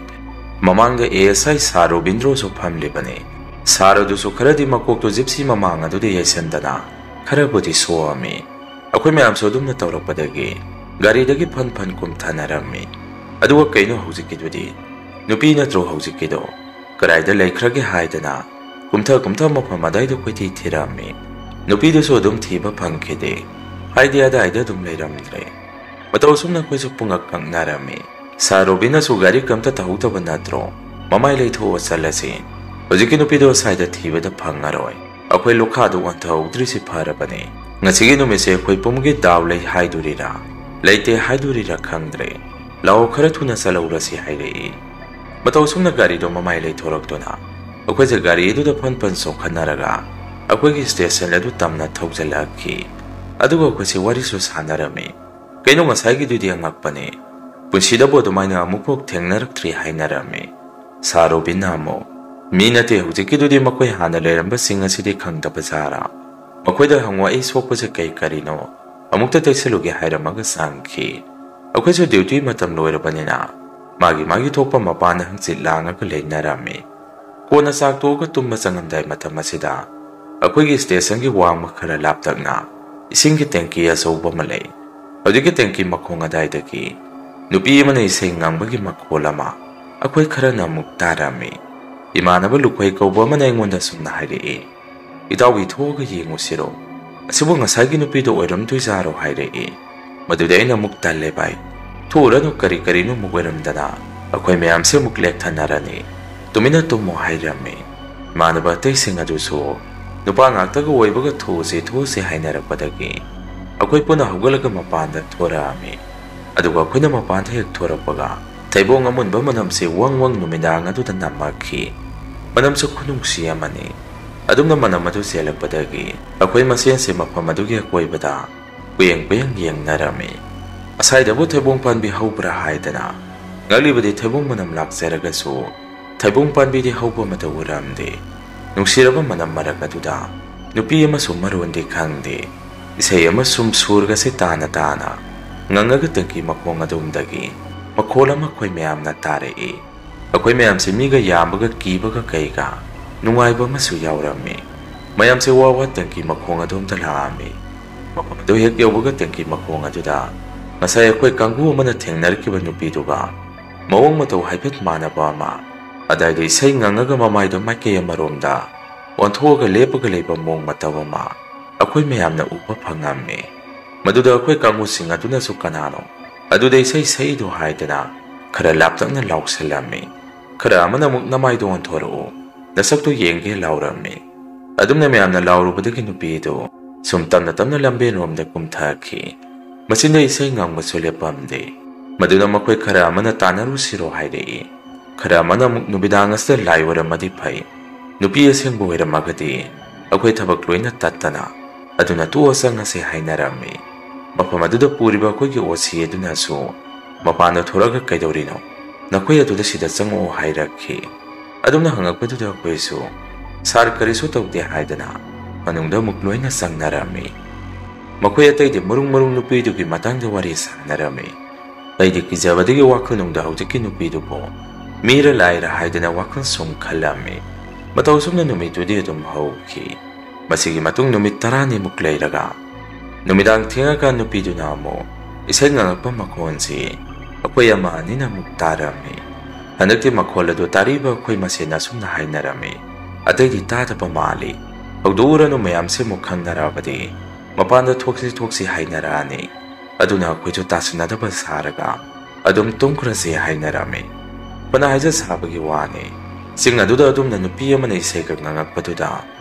ꯃꯃꯥꯡꯗ ꯑꯦ ꯑꯦꯁ ꯑꯥꯏ ꯁꯥꯔ ꯔꯣꯕꯤꯟꯗ꯭ꯔꯣꯁꯨ ꯐꯝꯂꯤꯕꯅꯤ꯫ ꯁꯥꯔ ꯑꯗꯨꯁꯨ ꯈꯔꯗꯤ ꯃꯀꯣꯛꯇꯨ ꯖꯤꯞꯁꯤ ꯃꯃꯥꯡ ꯑꯗꯨꯗ ꯌꯩꯁꯟꯗꯅ ꯈꯔꯕꯨꯗꯤ ꯁꯣꯛꯑꯝꯃꯤ꯫ ꯑꯩꯈꯣꯏ ꯃꯌꯥꯝꯁꯨ ꯑꯗꯨꯝꯅ ꯇꯧꯔꯛꯄꯗꯒꯤ ꯒꯥꯔꯤꯗꯒꯤ ꯐꯟ ꯐꯟ ꯀꯨꯝꯊꯅꯔꯝꯃꯤ꯫ ꯑꯗꯨꯒ ꯀꯩꯅꯣ ꯍꯧꯖꯤꯛꯀꯤꯗꯨꯗꯤ? ꯅꯨꯄꯤ ꯅꯠꯇ꯭ꯔꯣ ꯍꯧꯖꯤꯛꯀꯤꯗꯣ? ꯀꯗꯥꯏꯗ ꯂꯩꯈ꯭ꯔꯒꯦ ꯍꯥꯏꯗꯅ ꯀꯨꯝꯊ ꯀꯨꯝꯊ ꯃꯐꯝ ꯑꯗꯥꯏꯗ ꯀꯣꯏꯊꯤ ꯊꯤꯔꯝꯃꯤ꯫ ꯅꯨꯄꯤꯗꯨꯁꯨ ꯑꯗꯨꯝ ꯊꯤꯕ ꯐꯪꯈꯤꯗꯦ, ꯍꯥꯏꯗꯤ ꯑꯗꯥꯏꯗ ꯑꯗꯨꯝ ꯂꯩꯔꯝꯗ꯭ꯔꯦ꯫ ꯃꯇꯧ ꯑꯁꯨꯝꯅ ꯑꯩꯈꯣꯏꯁꯨ ꯄꯨꯡꯉꯛ ꯉꯛꯅꯔꯝꯃꯤ꯫ ꯁꯥꯔ ꯔꯣꯕꯤꯟꯅꯁꯨ ꯒꯥꯔꯤ ꯀꯝꯇ ꯇꯧꯍꯧꯗꯕ ꯅꯠꯇ꯭ꯔꯣ? ꯃꯃꯥꯏ ꯂꯩꯊꯣꯛꯑ ꯆꯠꯂꯁꯤ꯫ ꯍꯧꯖꯤꯛꯀꯤ ꯅꯨꯄꯤꯗꯣ ꯁ꯭ꯋꯥꯏꯗ ꯊꯤꯕꯗ ꯐꯪꯉꯔꯣꯏ꯫ ꯑꯩꯈꯣꯏ ꯂꯨꯈꯥꯗꯨ ꯑꯣꯟꯊꯍꯧꯗ꯭ꯔꯤꯁꯤ ꯐꯔꯕꯅꯦ꯫ ꯉꯁꯤꯒꯤ ꯅꯨꯃꯤꯠꯁꯦ ꯑꯩꯈꯣꯏ ꯄꯨꯝꯒꯤ ꯗꯥꯎ ꯂꯩ ꯍꯥꯏꯗꯣꯔꯤꯔꯥ, ꯂꯩꯇꯦ ꯍꯥꯏꯗꯣꯔꯤꯔꯥ ꯈꯪꯗ꯭ꯔꯦ꯫ ꯂꯥꯛꯑꯣ, ꯈꯔ ꯊꯨꯅ ꯆꯠꯍꯧꯔꯁꯤ ꯍꯥꯏꯔꯛꯏ꯫ ꯃꯇꯧ ꯑꯁꯨꯝꯅ ꯒꯥꯔꯤꯗꯣ ꯃꯃꯥꯏ ꯂꯩꯊꯣꯔꯛꯇꯨꯅ ꯑꯩꯈꯣꯏꯁꯦ ꯒꯥꯔꯤ ꯑꯗꯨꯗ ꯐꯟ ꯐꯟ ꯆꯣꯡꯈꯠꯅꯔꯒ ꯑꯩꯈꯣꯏꯒꯤ ꯁ꯭ꯇꯦꯁꯟ ꯑꯗꯨ ꯇꯝꯅ ꯊꯧꯖꯤꯜꯂꯛꯈꯤ꯫ ꯑꯗꯨꯒ ꯑꯩꯈꯣꯏꯁꯦ ꯋꯥꯔꯤꯁꯨ ꯁꯥꯟꯅꯔꯝꯃꯤ꯫ ꯀꯩꯅꯣ, ꯉꯁꯥꯏꯒꯤꯗꯨꯗꯤ ꯑꯉꯛꯄꯅꯦ, ꯄꯨꯟꯁꯤꯗꯕꯨ ꯑꯗꯨꯃꯥꯏꯅ ꯑꯃꯨꯛꯐꯥꯎ ꯊꯦꯡꯅꯔꯛꯇ꯭ꯔꯤ ꯍꯥꯏꯅꯔꯝꯃꯤ꯫ ꯁꯥꯔ ꯔꯣꯕꯤꯟꯅ ꯑꯃꯨꯛ, "ꯃꯤ ꯅꯠꯇꯦ ꯍꯧꯖꯤꯛꯀꯤꯗꯨꯗꯤ, ꯃꯈꯣꯏ ꯍꯥꯟꯅ ꯂꯩꯔꯝꯕꯁꯤꯡ ꯑꯁꯤꯗꯤ ꯈꯪꯗꯕ ꯖꯥꯔꯥ? ꯃꯈꯣꯏꯗ ꯍꯪꯉꯣ ꯑꯩ ꯁꯣꯛꯄꯁꯦ ꯀꯩ ꯀꯔꯤꯅꯣ, ꯑꯃꯨꯛꯇ ꯇꯩꯁꯜꯂꯨꯒꯦ" ꯍꯥꯏꯔꯝꯃꯒ ꯆꯪꯈꯤ꯫ ꯑꯩꯈꯣꯏꯁꯨ ꯗ꯭ꯌꯨꯇꯤ ꯃꯇꯝ ꯂꯣꯏꯔꯕꯅꯤꯅ ꯃꯥꯒꯤ ꯃꯥꯒꯤ ꯊꯣꯛꯄ ꯃꯄꯥꯟꯗ ꯍꯪꯆꯤꯠ ꯂꯥꯡꯉꯒ ꯂꯩꯅꯔꯝꯃꯤ꯫ ꯀꯣꯟꯅ ꯆꯥꯛ ꯇꯣꯛꯑꯒ ꯇꯨꯝꯕ ꯆꯪꯉꯝꯗꯥꯏ ꯃꯇꯝ ꯑꯁꯤꯗ ꯑꯩꯈꯣꯏꯒꯤ ꯁ꯭ꯇꯦꯁꯟꯒꯤ ꯋꯥꯡꯃ ꯈꯔ ꯂꯥꯞꯇꯛꯅ ꯏꯁꯤꯡꯒꯤ ꯇꯦꯡꯀꯤ ꯑꯆꯧꯕ ꯑꯃ ꯂꯩ꯫ ꯍꯧꯖꯤꯛꯀꯤ ꯇꯦꯡꯀꯤ ꯃꯈꯣꯡ ꯑꯗꯥꯏꯗꯒꯤ ꯅꯨꯄꯤ ꯑꯃꯅ ꯏꯁꯩ ꯉꯪꯕꯒꯤ ꯃꯈꯣꯜ ꯑꯃ ꯑꯩꯈꯣꯏ ꯈꯔꯅ ꯑꯃꯨꯛ ꯇꯥꯔꯝꯃꯤ꯫ ꯏꯃꯥꯟꯅꯕ ꯂꯨꯈꯣꯏ ꯀꯧꯕ ꯑꯃꯅ ꯑꯩꯉꯣꯟꯗ ꯑꯁꯨꯝꯅ ꯍꯥꯏꯔꯛꯏ, "ꯏꯇꯥꯎꯕꯤ, ꯊꯣꯛꯑꯒ ꯌꯦꯡꯉꯨꯁꯤꯔꯣ? ꯑꯁꯤꯕꯨ ꯉꯁꯥꯏꯒꯤ ꯅꯨꯄꯤꯗꯣ ꯑꯣꯏꯔꯝꯗꯣꯏꯖꯥꯔꯣ?" ꯍꯥꯏꯔꯛꯏ꯫ ꯃꯗꯨꯗꯤ ꯑꯩꯅ ꯑꯃꯨꯛ "ꯇꯜꯂꯦ ꯚꯥꯏ, ꯊꯣꯛꯎꯔꯅꯨ, ꯀꯔꯤ ꯀꯔꯤꯅꯣ ꯑꯃꯨꯛ ꯑꯣꯏꯔꯝꯗꯅ ꯑꯩꯈꯣꯏ ꯃꯌꯥꯝꯁꯦ ꯑꯃꯨꯛ ꯂꯦꯛꯊꯅꯔꯅꯤ, ꯇꯨꯃꯤꯟꯅ ꯇꯨꯝꯃꯣ" ꯍꯥꯏꯔꯝꯃꯤ꯫ ꯏꯃꯥꯟꯅꯕ ꯑꯇꯩꯁꯤꯡ ꯑꯗꯨꯁꯨ ꯅꯨꯄꯥ ꯉꯥꯛꯇꯒ ꯑꯣꯏꯕꯒ "ꯊꯣꯛꯎꯁꯤ, ꯊꯣꯛꯎꯁꯤ" ꯍꯥꯏꯅꯔꯛꯄꯗꯒꯤ ꯑꯩꯈꯣꯏ ꯄꯨꯟꯅ ꯍꯧꯒꯠꯂꯒ ꯃꯄꯥꯟꯗ ꯊꯣꯔꯛꯑꯝꯃꯤ꯫ ꯑꯗꯨꯒ ꯑꯩꯈꯣꯏꯅ ꯃꯄꯥꯟꯗ ꯍꯦꯛ ꯊꯣꯔꯛꯄꯒ ꯊꯩꯕꯣꯡ ꯑꯃꯨꯟꯕ ꯃꯅꯝꯁꯤ ꯋꯪ ꯋꯪ ꯅꯨꯃꯤꯗꯥꯡ ꯑꯗꯨꯗ ꯅꯝꯃꯛꯈꯤ꯫ ꯃꯅꯝꯁꯨ ꯈꯨꯅꯨꯡꯁꯤ ꯑꯃꯅꯤ꯫ ꯑꯗꯨꯝꯅ ꯃꯅꯝ ꯑꯗꯨ ꯆꯦꯜꯂꯛꯄꯗꯒꯤ ꯑꯩꯈꯣꯏ ꯃꯁꯦꯟꯁꯦ ꯃꯐꯝ ꯑꯗꯨꯒꯤ ꯑꯀꯣꯏꯕꯗ ꯀꯨꯌꯦꯡ ꯀꯨꯌꯦꯡ ꯌꯦꯡꯅꯔꯝꯃꯤ꯫ ꯑꯁꯥꯏꯗꯕꯨ ꯊꯩꯕꯣꯡ ꯄꯥꯟꯕꯤ ꯍꯧꯕ꯭ꯔꯥ ꯍꯥꯏꯗꯅ ꯉꯛꯂꯤꯕꯗꯤ ꯊꯩꯕꯣꯡ ꯃꯅꯝ ꯂꯥꯛꯆꯔꯒꯁꯨ ꯊꯩꯕꯣꯡ ꯄꯥꯟꯕꯤꯗꯤ ꯍꯧꯕ ꯑꯃꯠꯇ ꯎꯔꯝꯗꯦ꯫ ꯅꯨꯡꯁꯤꯔꯕ ꯃꯅꯝ ꯃꯔꯛ ꯑꯗꯨꯗ ꯅꯨꯄꯤ ꯑꯃꯁꯨ ꯃꯔꯣꯟꯗꯤ ꯈꯪꯗꯦ꯫ ꯏꯁꯩ ꯑꯃꯁꯨꯡ ꯁꯨꯔꯒꯁꯦ ꯇꯥꯅ ꯇꯥꯅ ꯉꯪꯉꯒ ꯇꯦꯡꯀꯤ ꯃꯈꯣꯡ ꯑꯗꯣꯝꯗꯒꯤ ꯃꯈꯣꯜ ꯑꯃ ꯑꯩꯈꯣꯏ ꯃꯌꯥꯝꯅ ꯇꯥꯔꯛꯏ꯫ ꯑꯩꯈꯣꯏ ꯃꯌꯥꯝꯁꯦ ꯃꯤꯒ ꯌꯥꯝꯕꯒ ꯀꯤꯕꯒ ꯀꯩꯒ ꯅꯨꯡꯉꯥꯏꯕ ꯑꯃꯁꯨ ꯌꯥꯎꯔꯝꯃꯤ꯫ ꯃꯌꯥꯝꯁꯦ ꯋꯥ ꯋꯥ ꯇꯦꯡꯀꯤ ꯃꯈꯣꯡ ꯑꯗꯣꯝꯗ ꯂꯥꯛꯑꯝꯃꯤ꯫ ꯃꯐꯝ ꯑꯗꯨ ꯍꯦꯛ ꯌꯧꯕꯒ ꯇꯦꯡꯀꯤ ꯃꯈꯣꯡ ꯑꯗꯨꯗ ꯉꯁꯥꯏ ꯑꯩꯈꯣꯏ ꯀꯥꯡꯕꯨ ꯑꯃꯅ ꯊꯦꯡꯅꯔꯛꯈꯤꯕ ꯅꯨꯄꯤꯗꯨꯒ ꯃꯑꯣꯡ ꯃꯇꯧ ꯍꯥꯏꯐꯦꯠ ꯃꯥꯟꯅꯕ ꯑꯃ, ꯑꯗꯥꯏꯗ ꯏꯁꯩ ꯉꯪꯉꯒ ꯃꯃꯥꯏꯗꯣ ꯃꯥꯏꯀꯩ ꯑꯃꯔꯣꯝꯗ ꯑꯣꯟꯊꯣꯛꯑꯒ ꯂꯦꯞꯄꯒ ꯂꯩꯕ ꯃꯑꯣꯡ ꯃꯇꯧ ꯑꯃ ꯑꯩꯈꯣꯏ ꯃꯌꯥꯝꯅ ꯎꯕ ꯐꯪꯉꯝꯃꯤ꯫ ꯃꯗꯨꯗ ꯑꯩꯈꯣꯏ ꯀꯥꯡꯕꯨꯁꯤꯡ ꯑꯗꯨꯅꯁꯨ "ꯀꯅꯥꯅꯣ ꯑꯗꯨꯗ ꯏꯁꯩ ꯁꯛꯏꯗꯣ?" ꯍꯥꯏꯗꯅ ꯈꯔ ꯂꯥꯞꯇꯛꯅ ꯂꯥꯎꯁꯜꯂꯝꯃꯤ꯫ ꯈꯔ ꯑꯃꯅ ꯑꯃꯨꯛ "ꯅꯃꯥꯏꯗꯣ ꯑꯣꯟꯊꯣꯔꯛꯎ, ꯅꯁꯛꯇꯣ ꯌꯦꯡꯒꯦ" ꯂꯥꯎꯔꯝꯃꯤ꯫ ꯑꯗꯨꯝꯅ ꯃꯌꯥꯝꯅ ꯂꯥꯎꯔꯨꯕꯗꯒꯤ ꯅꯨꯄꯤꯗꯨ ꯁꯨꯝ ꯇꯞꯅ ꯇꯞꯅ ꯂꯝꯕꯦꯟꯔꯣꯝꯗ ꯀꯨꯝꯊꯈꯤ꯫ ꯃꯆꯤꯟꯗ ꯏꯁꯩ ꯉꯪꯕꯁꯨ ꯂꯦꯞꯄꯝꯗꯦ꯫ ꯃꯗꯨꯅ ꯃꯈꯣꯏ ꯈꯔ ꯑꯃꯅ "ꯇꯥꯟꯅꯔꯨꯁꯤꯔꯣ?" ꯍꯥꯏꯔꯛꯏ꯫ ꯈꯔ ꯑꯃꯅ ꯑꯃꯨꯛ "ꯅꯨꯃꯤꯗꯥꯡ ꯑꯁꯤꯗ ꯂꯥꯏ ꯑꯣꯏꯔꯝꯃꯗꯤ ꯐꯩ, ꯅꯨꯄꯤ ꯑꯁꯦꯡꯕ ꯑꯣꯏꯔꯝꯃꯒꯗꯤ ꯑꯩꯈꯣꯏ ꯊꯕꯛ ꯂꯣꯏꯅ ꯇꯠꯇꯅ ꯑꯗꯨꯅ ꯇꯣꯛꯑ ꯆꯪꯉꯁꯦ" ꯍꯥꯏꯅꯔꯝꯃꯤ꯫ ꯃꯐꯝ ꯑꯗꯨꯗ ꯄꯨꯔꯤꯕ ꯑꯩꯈꯣꯏꯒꯤ ꯑꯣ ꯁꯤ ꯑꯗꯨꯅꯁꯨ ꯃꯄꯥꯟꯗ ꯊꯣꯔꯛꯑꯒ "ꯀꯩꯗꯧꯔꯤꯅꯣ? ꯅꯈꯣꯏ ꯑꯗꯨꯗ ꯁꯤꯗ ꯆꯪꯉꯛꯑꯣ" ꯍꯥꯏꯔꯛꯈꯤ꯫ ꯑꯗꯨꯝꯅ ꯍꯪꯉꯛꯄꯗꯨꯗ ꯑꯩꯈꯣꯏꯁꯨ "ꯁꯥꯔ, ꯀꯔꯤꯁꯨ ꯇꯧꯗꯦ" ꯍꯥꯏꯗꯅ ꯃꯅꯨꯡꯗ ꯑꯃꯨꯛ ꯂꯣꯏꯅ ꯆꯪꯅꯔꯝꯃꯤ꯫ ꯃꯈꯣꯏ ꯑꯇꯩꯗꯤ ꯃꯔꯨꯡ ꯃꯔꯨꯡ ꯅꯨꯄꯤꯗꯨꯒꯤ ꯃꯇꯥꯡꯗ ꯋꯥꯔꯤ ꯁꯥꯟꯅꯔꯝꯃꯤ꯫ ꯑꯩꯗꯤ ꯀꯤꯖꯕꯗꯒꯤ ꯋꯥꯈꯜꯅꯨꯡꯗ ꯍꯧꯖꯤꯛꯀꯤ ꯅꯨꯄꯤꯗꯨꯕꯨ ꯃꯤꯔ ꯂꯥꯏꯔ ꯍꯥꯏꯗꯅ ꯋꯥꯈꯜ ꯁꯨꯝ ꯈꯜꯂꯝꯃꯤ꯫ ꯃꯇꯧ ꯑꯁꯨꯝꯅ ꯅꯨꯃꯤꯠꯇꯨꯗꯤ ꯑꯗꯨꯝ ꯍꯧꯈꯤ꯫ ꯃꯁꯤꯒꯤ ꯃꯇꯨꯡ ꯅꯨꯃꯤꯠ ꯇꯔꯥꯅꯤꯃꯨꯛ ꯂꯩꯔꯒ ꯅꯨꯃꯤꯗꯥꯡ ꯊꯦꯡꯉꯀꯥꯟ ꯅꯨꯄꯤꯗꯨꯅ ꯑꯃꯨꯛ ꯏꯁꯩ ꯉꯪꯉꯛꯄ ꯃꯈꯣꯟꯁꯤ ꯑꯩꯈꯣꯏ ꯑꯃ ꯑꯅꯤꯅ ꯑꯃꯨꯛ ꯇꯥꯔꯝꯃꯤ꯫ ꯍꯟꯗꯛꯇꯤ ꯃꯈꯣꯜ ꯑꯗꯨ ꯇꯥꯔꯤꯕ ꯑꯩꯈꯣꯏ ꯃꯁꯦꯟ ꯑꯁꯨꯝꯅ ꯍꯥꯏꯅꯔꯝꯃꯤ, "ꯑꯇꯩꯗꯤ ꯇꯥꯗꯕ ꯃꯥꯜꯂꯤ꯫ ꯍꯧꯗꯣꯛꯎꯔꯅꯨ, ꯃꯌꯥꯝꯁꯦ ꯑꯃꯨꯛ ꯈꯪꯅꯔꯛꯑꯕꯗꯤ ꯃꯄꯥꯟꯗ ꯊꯣꯛꯁꯤ ꯊꯣꯛꯁꯤ ꯍꯥꯏꯅꯔꯛꯑꯅꯤ꯫ ꯑꯗꯨꯅ ꯑꯩꯈꯣꯏꯁꯨ ꯇꯥꯁꯤꯟꯅꯗꯕ ꯁꯥꯔꯒ ꯑꯗꯨꯝ ꯇꯨꯝꯈ꯭ꯔꯁꯦ ꯍꯥꯏꯅꯔꯝꯃꯤ꯫ ꯐꯅ ꯍꯥꯏꯖ ꯁꯥꯕꯒꯤ ꯋꯥꯅꯤ, ꯆꯤꯡ ꯑꯗꯨꯗ ꯑꯗꯨꯝꯅ ꯅꯨꯄꯤ ꯑꯃꯅ ꯏꯁꯩꯒ ꯉꯪꯉꯛꯄꯗꯨꯗ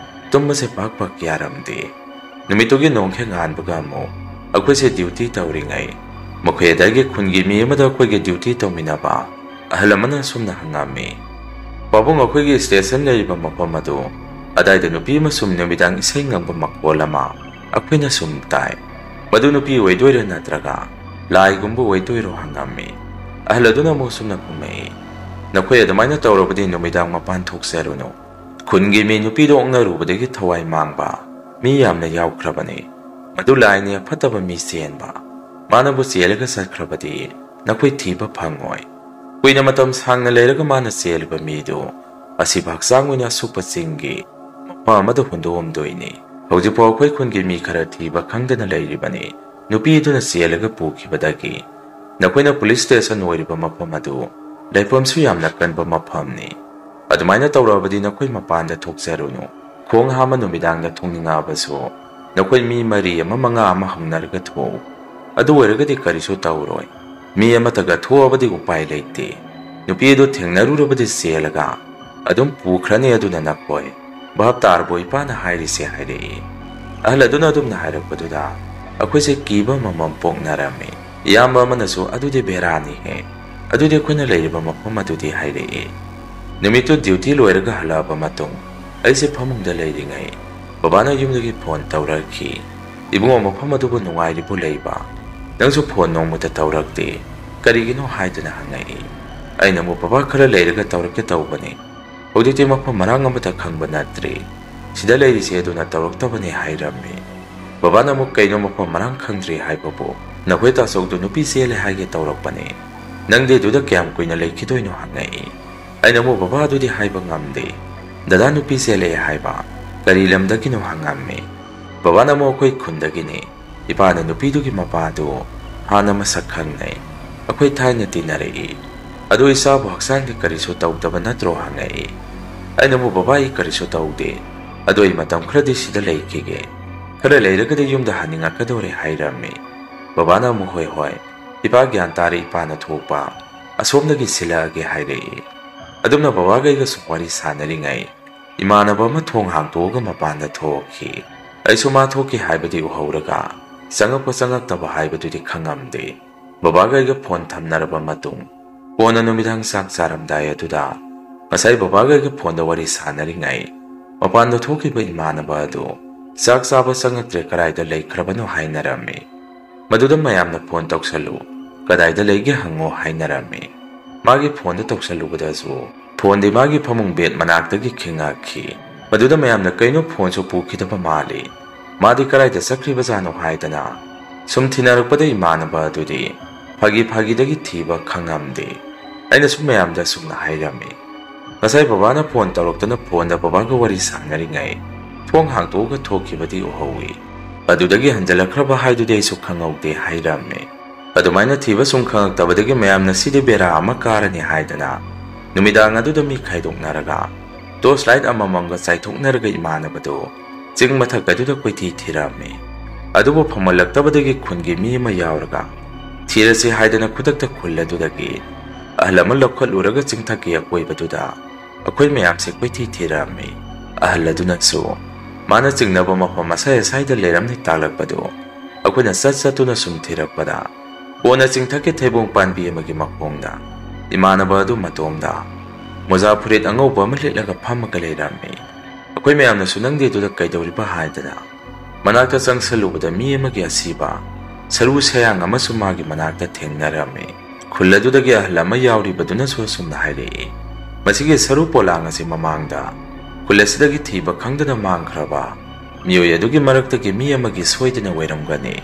ꯇꯨꯝꯕꯁꯦ ꯄꯥꯛ ꯄꯥꯛ ꯌꯥꯔꯝꯗꯦ꯫ ꯅꯨꯃꯤꯠꯇꯨꯒꯤ ꯅꯣꯡꯈꯦ ꯉꯥꯟꯕꯒ ꯑꯃꯨꯛ ꯑꯩꯈꯣꯏꯁꯦ ꯗ꯭ꯌꯨꯇꯤ ꯇꯧꯔꯤꯉꯩ, ꯃꯈꯣꯏ ꯑꯗꯥꯏꯒꯤ ꯈꯨꯟꯒꯤ ꯃꯤ ꯑꯃꯗ ꯑꯩꯈꯣꯏꯒ ꯗ꯭ꯌꯨꯇꯤ ꯇꯧꯃꯤꯟꯅꯕ ꯑꯍꯜ ꯑꯃꯅ ꯑꯁꯨꯝꯅ ꯍꯪꯉꯝꯃꯤ, "ꯄꯥꯕꯨꯡ, ꯑꯩꯈꯣꯏꯒꯤ ꯁ꯭ꯇꯦꯁꯟ ꯂꯩꯔꯤꯕ ꯃꯐꯝ ꯑꯗꯨ ꯑꯗꯥꯏꯗ ꯅꯨꯄꯤ ꯑꯃ ꯁꯨꯝ ꯅꯨꯃꯤꯗꯥꯡ ꯏꯁꯩ ꯉꯪꯕ ꯃꯈꯣꯜ ꯑꯃ ꯑꯩꯈꯣꯏꯅ ꯁꯨꯝ ꯇꯥꯏ꯫ ꯃꯗꯨ ꯅꯨꯄꯤ ꯑꯣꯏꯗꯣꯏꯔꯥ ꯅꯠꯇ꯭ꯔꯒ ꯂꯥꯏꯒꯨꯝꯕ ꯑꯣꯏꯗꯣꯏꯔꯣ?" ꯍꯪꯉꯝꯃꯤ꯫ ꯑꯍꯜ ꯑꯗꯨꯅ ꯑꯃꯨꯛ ꯁꯨꯝꯅ ꯈꯨꯝꯃꯛꯏ, "ꯅꯈꯣꯏ ꯑꯗꯨꯃꯥꯏꯅ ꯇꯧꯔꯕꯗꯤ ꯅꯨꯃꯤꯗꯥꯡ ꯃꯄꯥꯟ ꯊꯣꯛꯆꯔꯨꯅꯨ꯫ ꯈꯨꯟꯒꯤ ꯃꯤ ꯅꯨꯄꯤꯗꯣ ꯑꯣꯛꯅꯔꯨꯕꯗꯒꯤ ꯊꯋꯥꯏ ꯃꯥꯡꯕ ꯃꯤ ꯌꯥꯝꯅ ꯌꯥꯎꯈ꯭ꯔꯕꯅꯤ꯫ ꯃꯗꯨ ꯂꯥꯏꯅꯤ, ꯑꯐꯠꯇꯕ ꯃꯤ ꯆꯦꯟꯕ꯫ ꯃꯥꯅꯕꯨ ꯆꯦꯜꯂꯒ ꯆꯠꯈ꯭ꯔꯕꯗꯤ ꯅꯈꯣꯏ ꯊꯤꯕ ꯐꯪꯉꯣꯏ꯫ ꯀꯨꯏꯅ ꯃꯇꯝ ꯁꯥꯡꯅ ꯂꯩꯔꯒ ꯃꯥꯅ ꯆꯦꯜꯂꯤꯕ ꯃꯤꯗꯨ ꯑꯁꯤꯕ ꯍꯛꯆꯥꯡ ꯑꯣꯏꯅ ꯑꯁꯨꯛꯄ ꯆꯤꯡꯒꯤ ꯃꯐꯝ ꯑꯃꯗ ꯍꯨꯟꯗꯣꯛꯑꯝꯗꯣꯏꯅꯤ꯫ ꯍꯧꯖꯤꯛꯐꯥꯎ ꯑꯩꯈꯣꯏ ꯈꯨꯟꯒꯤ ꯃꯤ ꯈꯔ ꯊꯤꯕ ꯈꯪꯗꯅ ꯂꯩꯔꯤꯕꯅꯤ꯫ ꯅꯨꯄꯤ ꯑꯗꯨꯅ ꯆꯦꯜꯂꯒ ꯄꯨꯈꯤꯕꯗꯒꯤ ꯅꯈꯣꯏꯅ ꯄꯨꯂꯤꯁ ꯁ꯭ꯇꯦꯁꯟ ꯑꯣꯏꯔꯤꯕ ꯃꯐꯝ ꯑꯗꯨ ꯂꯩꯐꯝꯁꯨ ꯌꯥꯝꯅ ꯀꯟꯕ ꯃꯐꯝꯅꯤ꯫ ꯑꯗꯨꯃꯥꯏꯅ ꯇꯧꯔꯛꯑꯕꯗꯤ ꯅꯈꯣꯏ ꯃꯄꯥꯟꯗ ꯊꯣꯛꯆꯔꯨꯅꯨ꯫ ꯈꯣꯡ ꯍꯥꯝꯕ ꯅꯨꯃꯤꯗꯥꯡꯗ ꯊꯣꯛꯅꯤꯡꯉꯛꯑꯕꯁꯨ ꯅꯈꯣꯏ ꯃꯤ ꯃꯔꯤ ꯑꯃ ꯃꯉꯥ ꯑꯃ ꯍꯧꯅꯔꯒ ꯊꯣꯛꯎ꯫ ꯑꯗꯨ ꯑꯣꯏꯔꯒꯗꯤ ꯀꯔꯤꯁꯨ ꯇꯧꯔꯣꯏ꯫ ꯃꯤ ꯑꯃꯠꯇꯒ ꯊꯣꯛꯑꯕꯗꯤ ꯎꯄꯥꯏ ꯂꯩꯇꯦ꯫ ꯅꯨꯄꯤ ꯑꯗꯨ ꯊꯦꯡꯅꯔꯨꯔꯕꯗꯤ ꯆꯦꯜꯂꯒ ꯑꯗꯨꯝ ꯄꯨꯈ꯭ꯔꯅꯤ꯫ ꯑꯗꯨꯅ ꯅꯈꯣꯏ ꯚꯥꯞ ꯇꯥꯔꯕꯣ ꯏꯄꯥꯅ ꯍꯥꯏꯔꯤꯁꯦ?" ꯍꯥꯏꯔꯛꯏ꯫ ꯑꯍꯜ ꯑꯗꯨꯅ ꯑꯗꯨꯝꯅ ꯍꯥꯏꯔꯛꯄꯗꯨꯗ ꯑꯩꯈꯣꯏꯁꯦ ꯀꯤꯕ ꯑꯃꯃꯝ ꯄꯣꯛꯅꯔꯝꯃꯤ꯫ ꯏꯌꯥꯝꯕ ꯑꯃꯅꯁꯨ, "ꯑꯗꯨꯗꯤ ꯕꯦꯔꯥꯅꯤꯍꯦ, ꯑꯗꯨꯗꯤ ꯑꯩꯈꯣꯏꯅ ꯂꯩꯔꯤꯕ ꯃꯐꯝ ꯑꯗꯨꯗꯤ?" ꯍꯥꯏꯔꯛꯏ꯫ ꯅꯨꯃꯤꯠꯇꯨ ꯗ꯭ꯌꯨꯇꯤ ꯂꯣꯏꯔꯒ ꯍꯜꯂꯛꯑꯕ ꯃꯇꯨꯡ ꯑꯩꯁꯦ ꯐꯃꯨꯡꯗ ꯂꯩꯔꯤꯉꯩ ꯕꯕꯥꯅ ꯌꯨꯝꯗꯒꯤ ꯐꯣꯟ ꯇꯧꯔꯛꯈꯤ꯫ "ꯏꯕꯨꯡꯉꯣ, ꯃꯐꯝ ꯑꯗꯨꯕꯨ ꯅꯨꯡꯉꯥꯏꯔꯤꯕꯣ ꯂꯩꯕ? ꯅꯪꯁꯨ ꯐꯣꯟ ꯅꯣꯡꯃꯇ ꯇꯧꯔꯛꯇꯦ, ꯀꯔꯤꯒꯤꯅꯣ?" ꯍꯥꯏꯗꯨꯅ ꯍꯪꯉꯛꯏ꯫ ꯑꯩꯅ ꯑꯃꯨꯛ, "ꯕꯕꯥ, ꯈꯔ ꯂꯩꯔꯒ ꯇꯧꯔꯛꯀꯦ ꯇꯧꯕꯅꯤ, ꯍꯧꯖꯤꯛꯇꯤ ꯃꯐꯝ ꯃꯔꯥꯡ ꯑꯃꯇ ꯈꯪꯕ ꯅꯠꯇ꯭ꯔꯤ, ꯁꯤꯗ ꯂꯩꯔꯤꯁꯦ ꯑꯗꯨꯅ ꯇꯧꯔꯛꯇꯕꯅꯦ" ꯍꯥꯏꯔꯝꯃꯤ꯫ ꯕꯕꯥꯅ ꯑꯃꯨꯛ, "ꯀꯩꯅꯣ ꯃꯐꯝ ꯃꯔꯥꯡ ꯈꯪꯗ꯭ꯔꯤ ꯍꯥꯏꯕꯕꯨ? ꯅꯈꯣꯏ ꯇꯥꯆꯧꯗꯨ ꯅꯨꯄꯤ ꯆꯦꯜꯂꯦ ꯍꯥꯏꯒꯦ ꯇꯧꯔꯛꯄꯅꯦ꯫ ꯅꯪꯗꯤ ꯑꯗꯨꯗ ꯀꯌꯥꯝ ꯀꯨꯏꯅ ꯂꯩꯈꯤꯗꯣꯏꯅꯣ?" ꯍꯪꯉꯛꯏ꯫ ꯑꯩꯅ ꯑꯃꯨꯛ, "ꯕꯕꯥ, ꯑꯗꯨꯗꯤ ꯍꯥꯏꯕ ꯉꯝꯗꯦ꯫ ꯗꯗꯥ ꯅꯨꯄꯤ ꯆꯦꯜꯂꯛꯑꯦ ꯍꯥꯏꯕ꯫ ꯀꯔꯤ ꯂꯝꯗꯒꯤꯅꯣ?" ꯍꯪꯉꯝꯃꯤ꯫ ꯕꯕꯥꯅ ꯑꯃꯨꯛ, "ꯑꯩꯈꯣꯏ ꯈꯨꯟꯗꯒꯤꯅꯤ꯫ ꯏꯄꯥꯅ ꯅꯨꯄꯤꯗꯨꯒꯤ ꯃꯄꯥꯗꯨ ꯍꯥꯟꯅ ꯃꯁꯛ ꯈꯪꯅꯩ꯫ ꯑꯩꯈꯣꯏ ꯊꯥꯏꯅ ꯇꯤꯟꯅꯔꯛꯏ꯫ ꯑꯗꯨ ꯏꯆꯥꯕꯨ ꯍꯛꯆꯥꯡꯗꯤ ꯀꯔꯤꯁꯨ ꯇꯧꯗꯕ ꯅꯠꯇ꯭ꯔꯣ?" ꯍꯪꯉꯛꯏ꯫ ꯑꯩꯅ ꯑꯃꯨꯛ, "ꯕꯕꯥ, ꯑꯩ ꯀꯔꯤꯁꯨ ꯇꯧꯗꯦ꯫ ꯑꯗꯣ ꯑꯩ ꯃꯇꯝ ꯈꯔꯗꯤ ꯁꯤꯗ ꯂꯩꯈꯤꯒꯦ꯫ ꯈꯔ ꯂꯩꯔꯒꯗꯤ ꯌꯨꯝꯗ ꯍꯟꯅꯤꯡꯉꯛꯀꯗꯧꯔꯦ" ꯍꯥꯏꯔꯝꯃꯤ꯫ ꯕꯕꯥꯅ ꯑꯃꯨꯛ, "ꯍꯣꯏ, ꯍꯣꯏ, ꯏꯄꯥ ꯒ꯭ꯌꯥꯟ ꯇꯥꯔꯦ, ꯏꯄꯥꯅ ꯊꯣꯛꯄ ꯑꯁꯣꯝꯗꯒꯤ ꯁꯤꯜꯂꯛꯑꯒꯦ" ꯍꯥꯏꯔꯛꯏ꯫ ꯑꯗꯨꯝꯅ ꯕꯕꯥꯒ ꯑꯩꯒ ꯁꯨꯝ ꯋꯥꯔꯤ ꯁꯥꯟꯅꯔꯤꯉꯩ, ꯏꯃꯥꯟꯅꯕ ꯑꯃ ꯊꯣꯡ ꯍꯥꯡꯇꯣꯛꯑꯒ ꯃꯄꯥꯟꯗ ꯊꯣꯛꯈꯤ꯫ ꯑꯩꯁꯨ ꯃꯥ ꯊꯣꯛꯈꯤ ꯍꯥꯏꯕꯗꯤ ꯎꯍꯧꯔꯒ, ꯆꯪꯉꯛꯄ ꯆꯪꯉꯛꯇꯕ ꯍꯥꯏꯕꯗꯨꯗꯤ ꯈꯪꯉꯝꯗꯦ꯫ ꯕꯕꯥꯒ ꯑꯩꯒ ꯐꯣꯟ ꯊꯝꯅꯔꯕ ꯃꯇꯨꯡ, ꯀꯣꯟꯅ ꯅꯨꯃꯤꯗꯥꯡ ꯆꯥꯛ ꯆꯥꯔꯝꯗꯥꯏ ꯑꯗꯨꯗ, ꯉꯁꯥꯏ ꯕꯕꯥꯒ ꯑꯩꯒ ꯐꯣꯟꯗ ꯋꯥꯔꯤ ꯁꯥꯟꯅꯔꯤꯉꯩ, ꯃꯄꯥꯟꯗ ꯊꯣꯛꯈꯤꯕ ꯏꯃꯥꯟꯅꯕ ꯑꯗꯨ ꯆꯥꯛ ꯆꯥꯕ ꯆꯪꯉꯛꯇ꯭ꯔꯦ, ꯀꯗꯥꯏꯗ ꯂꯩꯈ꯭ꯔꯕꯅꯣ ꯍꯥꯏꯅꯔꯝꯃꯤ꯫ ꯃꯗꯨꯗ ꯃꯌꯥꯝꯅ "ꯐꯣꯟ ꯇꯧꯁꯜꯂꯨ, ꯀꯗꯥꯏꯗ ꯂꯩꯒꯦ ꯍꯪꯉꯣ" ꯍꯥꯏꯅꯔꯝꯃꯤ꯫ ꯃꯥꯒꯤ ꯐꯣꯟꯗ ꯇꯧꯁꯜꯂꯨꯕꯗꯁꯨ, ꯐꯣꯟꯗꯤ ꯃꯥꯒꯤ ꯐꯃꯨꯡ ꯕꯦꯗ ꯃꯅꯥꯛꯇꯒꯤ ꯈꯤꯡꯉꯛꯈꯤ꯫ ꯃꯗꯨꯗ ꯃꯌꯥꯝꯅ "ꯀꯩꯅꯣ, ꯐꯣꯟꯁꯨ ꯄꯨꯈꯤꯗꯕ ꯃꯥꯜꯂꯤ, ꯃꯥꯗꯤ ꯀꯗꯥꯏꯗ ꯆꯠꯈ꯭ꯔꯤꯕꯖꯥꯠꯅꯣ?" ꯍꯥꯏꯗꯅ ꯁꯨꯝ ꯊꯤꯅꯔꯛꯄꯗ, ꯏꯃꯥꯟꯅꯕ ꯑꯗꯨꯗꯤ ꯐꯥꯒꯤ ꯐꯥꯒꯤꯗꯒꯤ ꯊꯤꯕ ꯈꯪꯉꯝꯗꯦ꯫ ꯑꯩꯅ ꯁꯨꯝ ꯃꯌꯥꯝꯗ ꯁꯨꯝꯅ ꯍꯥꯏꯔꯝꯃꯤ, "ꯉꯁꯥꯏ ꯕꯕꯥꯅ ꯐꯣꯟ ꯇꯧꯔꯛꯇꯨꯅ ꯐꯣꯟꯗ ꯕꯕꯥꯒ ꯋꯥꯔꯤ ꯁꯥꯟꯅꯔꯤꯉꯩ ꯊꯣꯡ ꯍꯥꯡꯇꯣꯛꯑꯒ ꯊꯣꯛꯈꯤꯕꯗꯤ ꯎꯍꯧꯏ꯫ ꯑꯗꯨꯗꯒꯤ ꯍꯟꯖꯤꯜꯂꯛꯈ꯭ꯔꯕ ꯍꯥꯏꯗꯨꯗꯤ ꯑꯩꯁꯨ ꯈꯪꯍꯧꯗꯦ" ꯍꯥꯏꯔꯝꯃꯤ꯫ ꯑꯗꯨꯃꯥꯏꯅ ꯊꯤꯕ ꯁꯨꯝ ꯈꯪꯉꯛꯇꯕꯗꯒꯤ ꯃꯌꯥꯝꯅ "ꯁꯤꯗꯤ ꯕꯦꯔꯥ ꯑꯃ ꯀꯥꯔꯅꯤ" ꯍꯥꯏꯗꯅ ꯅꯨꯃꯤꯗꯥꯡ ꯑꯗꯨꯗ ꯃꯤ ꯈꯥꯏꯗꯣꯛꯅꯔꯒ, ꯇꯣꯔꯆ ꯂꯥꯏꯠ ꯑꯃꯃꯝꯒ ꯆꯥꯏꯊꯣꯛꯅꯔꯒ, ꯏꯃꯥꯟꯅꯕꯗꯨ ꯆꯤꯡ ꯃꯊꯛ ꯑꯗꯨꯗ ꯀꯣꯏꯊꯤ ꯊꯤꯔꯝꯃꯤ꯫ ꯑꯗꯨꯕꯨ ꯐꯪꯃꯜꯂꯛꯇꯕꯗꯒꯤ ꯈꯨꯟꯒꯤ ꯃꯤ ꯑꯃ ꯌꯥꯎꯔꯒ ꯊꯤꯔꯁꯤ ꯍꯥꯏꯗꯅ ꯈꯨꯗꯛꯇ ꯈꯨꯜ ꯑꯗꯨꯗꯒꯤ ꯑꯍꯜ ꯑꯃ ꯂꯧꯈꯠꯂꯨꯔꯒ ꯆꯤꯡꯊꯛꯀꯤ ꯑꯀꯣꯏꯕꯗꯨꯗ ꯑꯩꯈꯣꯏ ꯃꯌꯥꯝꯁꯦ ꯀꯣꯏꯊꯤ ꯊꯤꯔꯝꯃꯤ꯫ ꯑꯍꯜ ꯑꯗꯨꯅꯁꯨ ꯃꯥꯅ ꯆꯤꯡꯅꯕ ꯃꯐꯝ ꯑꯁꯥꯏ ꯑꯁꯥꯏꯗ ꯂꯩꯔꯝꯅꯤ ꯇꯥꯛꯂꯛꯄꯗꯨ ꯑꯩꯈꯣꯏꯅ ꯆꯠ ꯆꯠꯇꯨꯅ ꯁꯨꯝ ꯊꯤꯔꯛꯄꯗ, ꯀꯣꯟꯅ ꯆꯤꯡꯊꯛꯀꯤ ꯊꯩꯕꯣꯡ ꯄꯥꯟꯕꯤ ꯑꯃꯒꯤ ꯃꯈꯣꯡꯗ ꯏꯃꯥꯟꯅꯕ ꯑꯗꯨ ꯃꯇꯣꯝꯗ ꯃꯣꯖꯥ ꯐꯨꯔꯤꯠ ꯑꯉꯧꯕ ꯑꯃ ꯂꯤꯠꯂꯒ ꯐꯝꯃꯒ ꯂꯩꯔꯝꯃꯤ꯫ ꯑꯩꯈꯣꯏ ꯃꯌꯥꯝꯅꯁꯨ "ꯅꯪꯗꯤ ꯑꯗꯨꯗ ꯀꯩꯗꯧꯔꯤꯕ?" ꯍꯥꯏꯗꯅ ꯃꯅꯥꯛꯇ ꯆꯪꯁꯜꯂꯨꯕꯗ, ꯃꯤ ꯑꯃꯒꯤ ꯑꯁꯤꯕ ꯁꯔꯨ ꯁꯌꯥꯡ ꯑꯃꯁꯨ ꯃꯥꯒꯤ ꯃꯅꯥꯛꯇ ꯊꯦꯡꯅꯔꯝꯃꯤ꯫ ꯈꯨꯜ ꯑꯗꯨꯗꯒꯤ ꯑꯍꯜ ꯑꯃ ꯌꯥꯎꯔꯤꯕꯗꯨꯅꯁꯨ ꯑꯁꯨꯝꯅ ꯍꯥꯏꯔꯛꯏ, "ꯃꯁꯤꯒꯤ ꯁꯔꯨ ꯄꯣꯂꯥꯡ ꯑꯁꯤ ꯃꯃꯥꯡꯗ ꯈꯨꯜ ꯑꯁꯤꯗꯒꯤ ꯊꯤꯕ ꯈꯪꯗꯅ ꯃꯥꯡꯈ꯭ꯔꯕ ꯃꯤꯑꯣꯏ ꯑꯗꯨꯒꯤ ꯃꯔꯛꯇꯒꯤ ꯃꯤ ꯑꯃꯒꯤ ꯁꯣꯏꯗꯅ ꯑꯣꯏꯔꯝꯒꯅꯤ꯫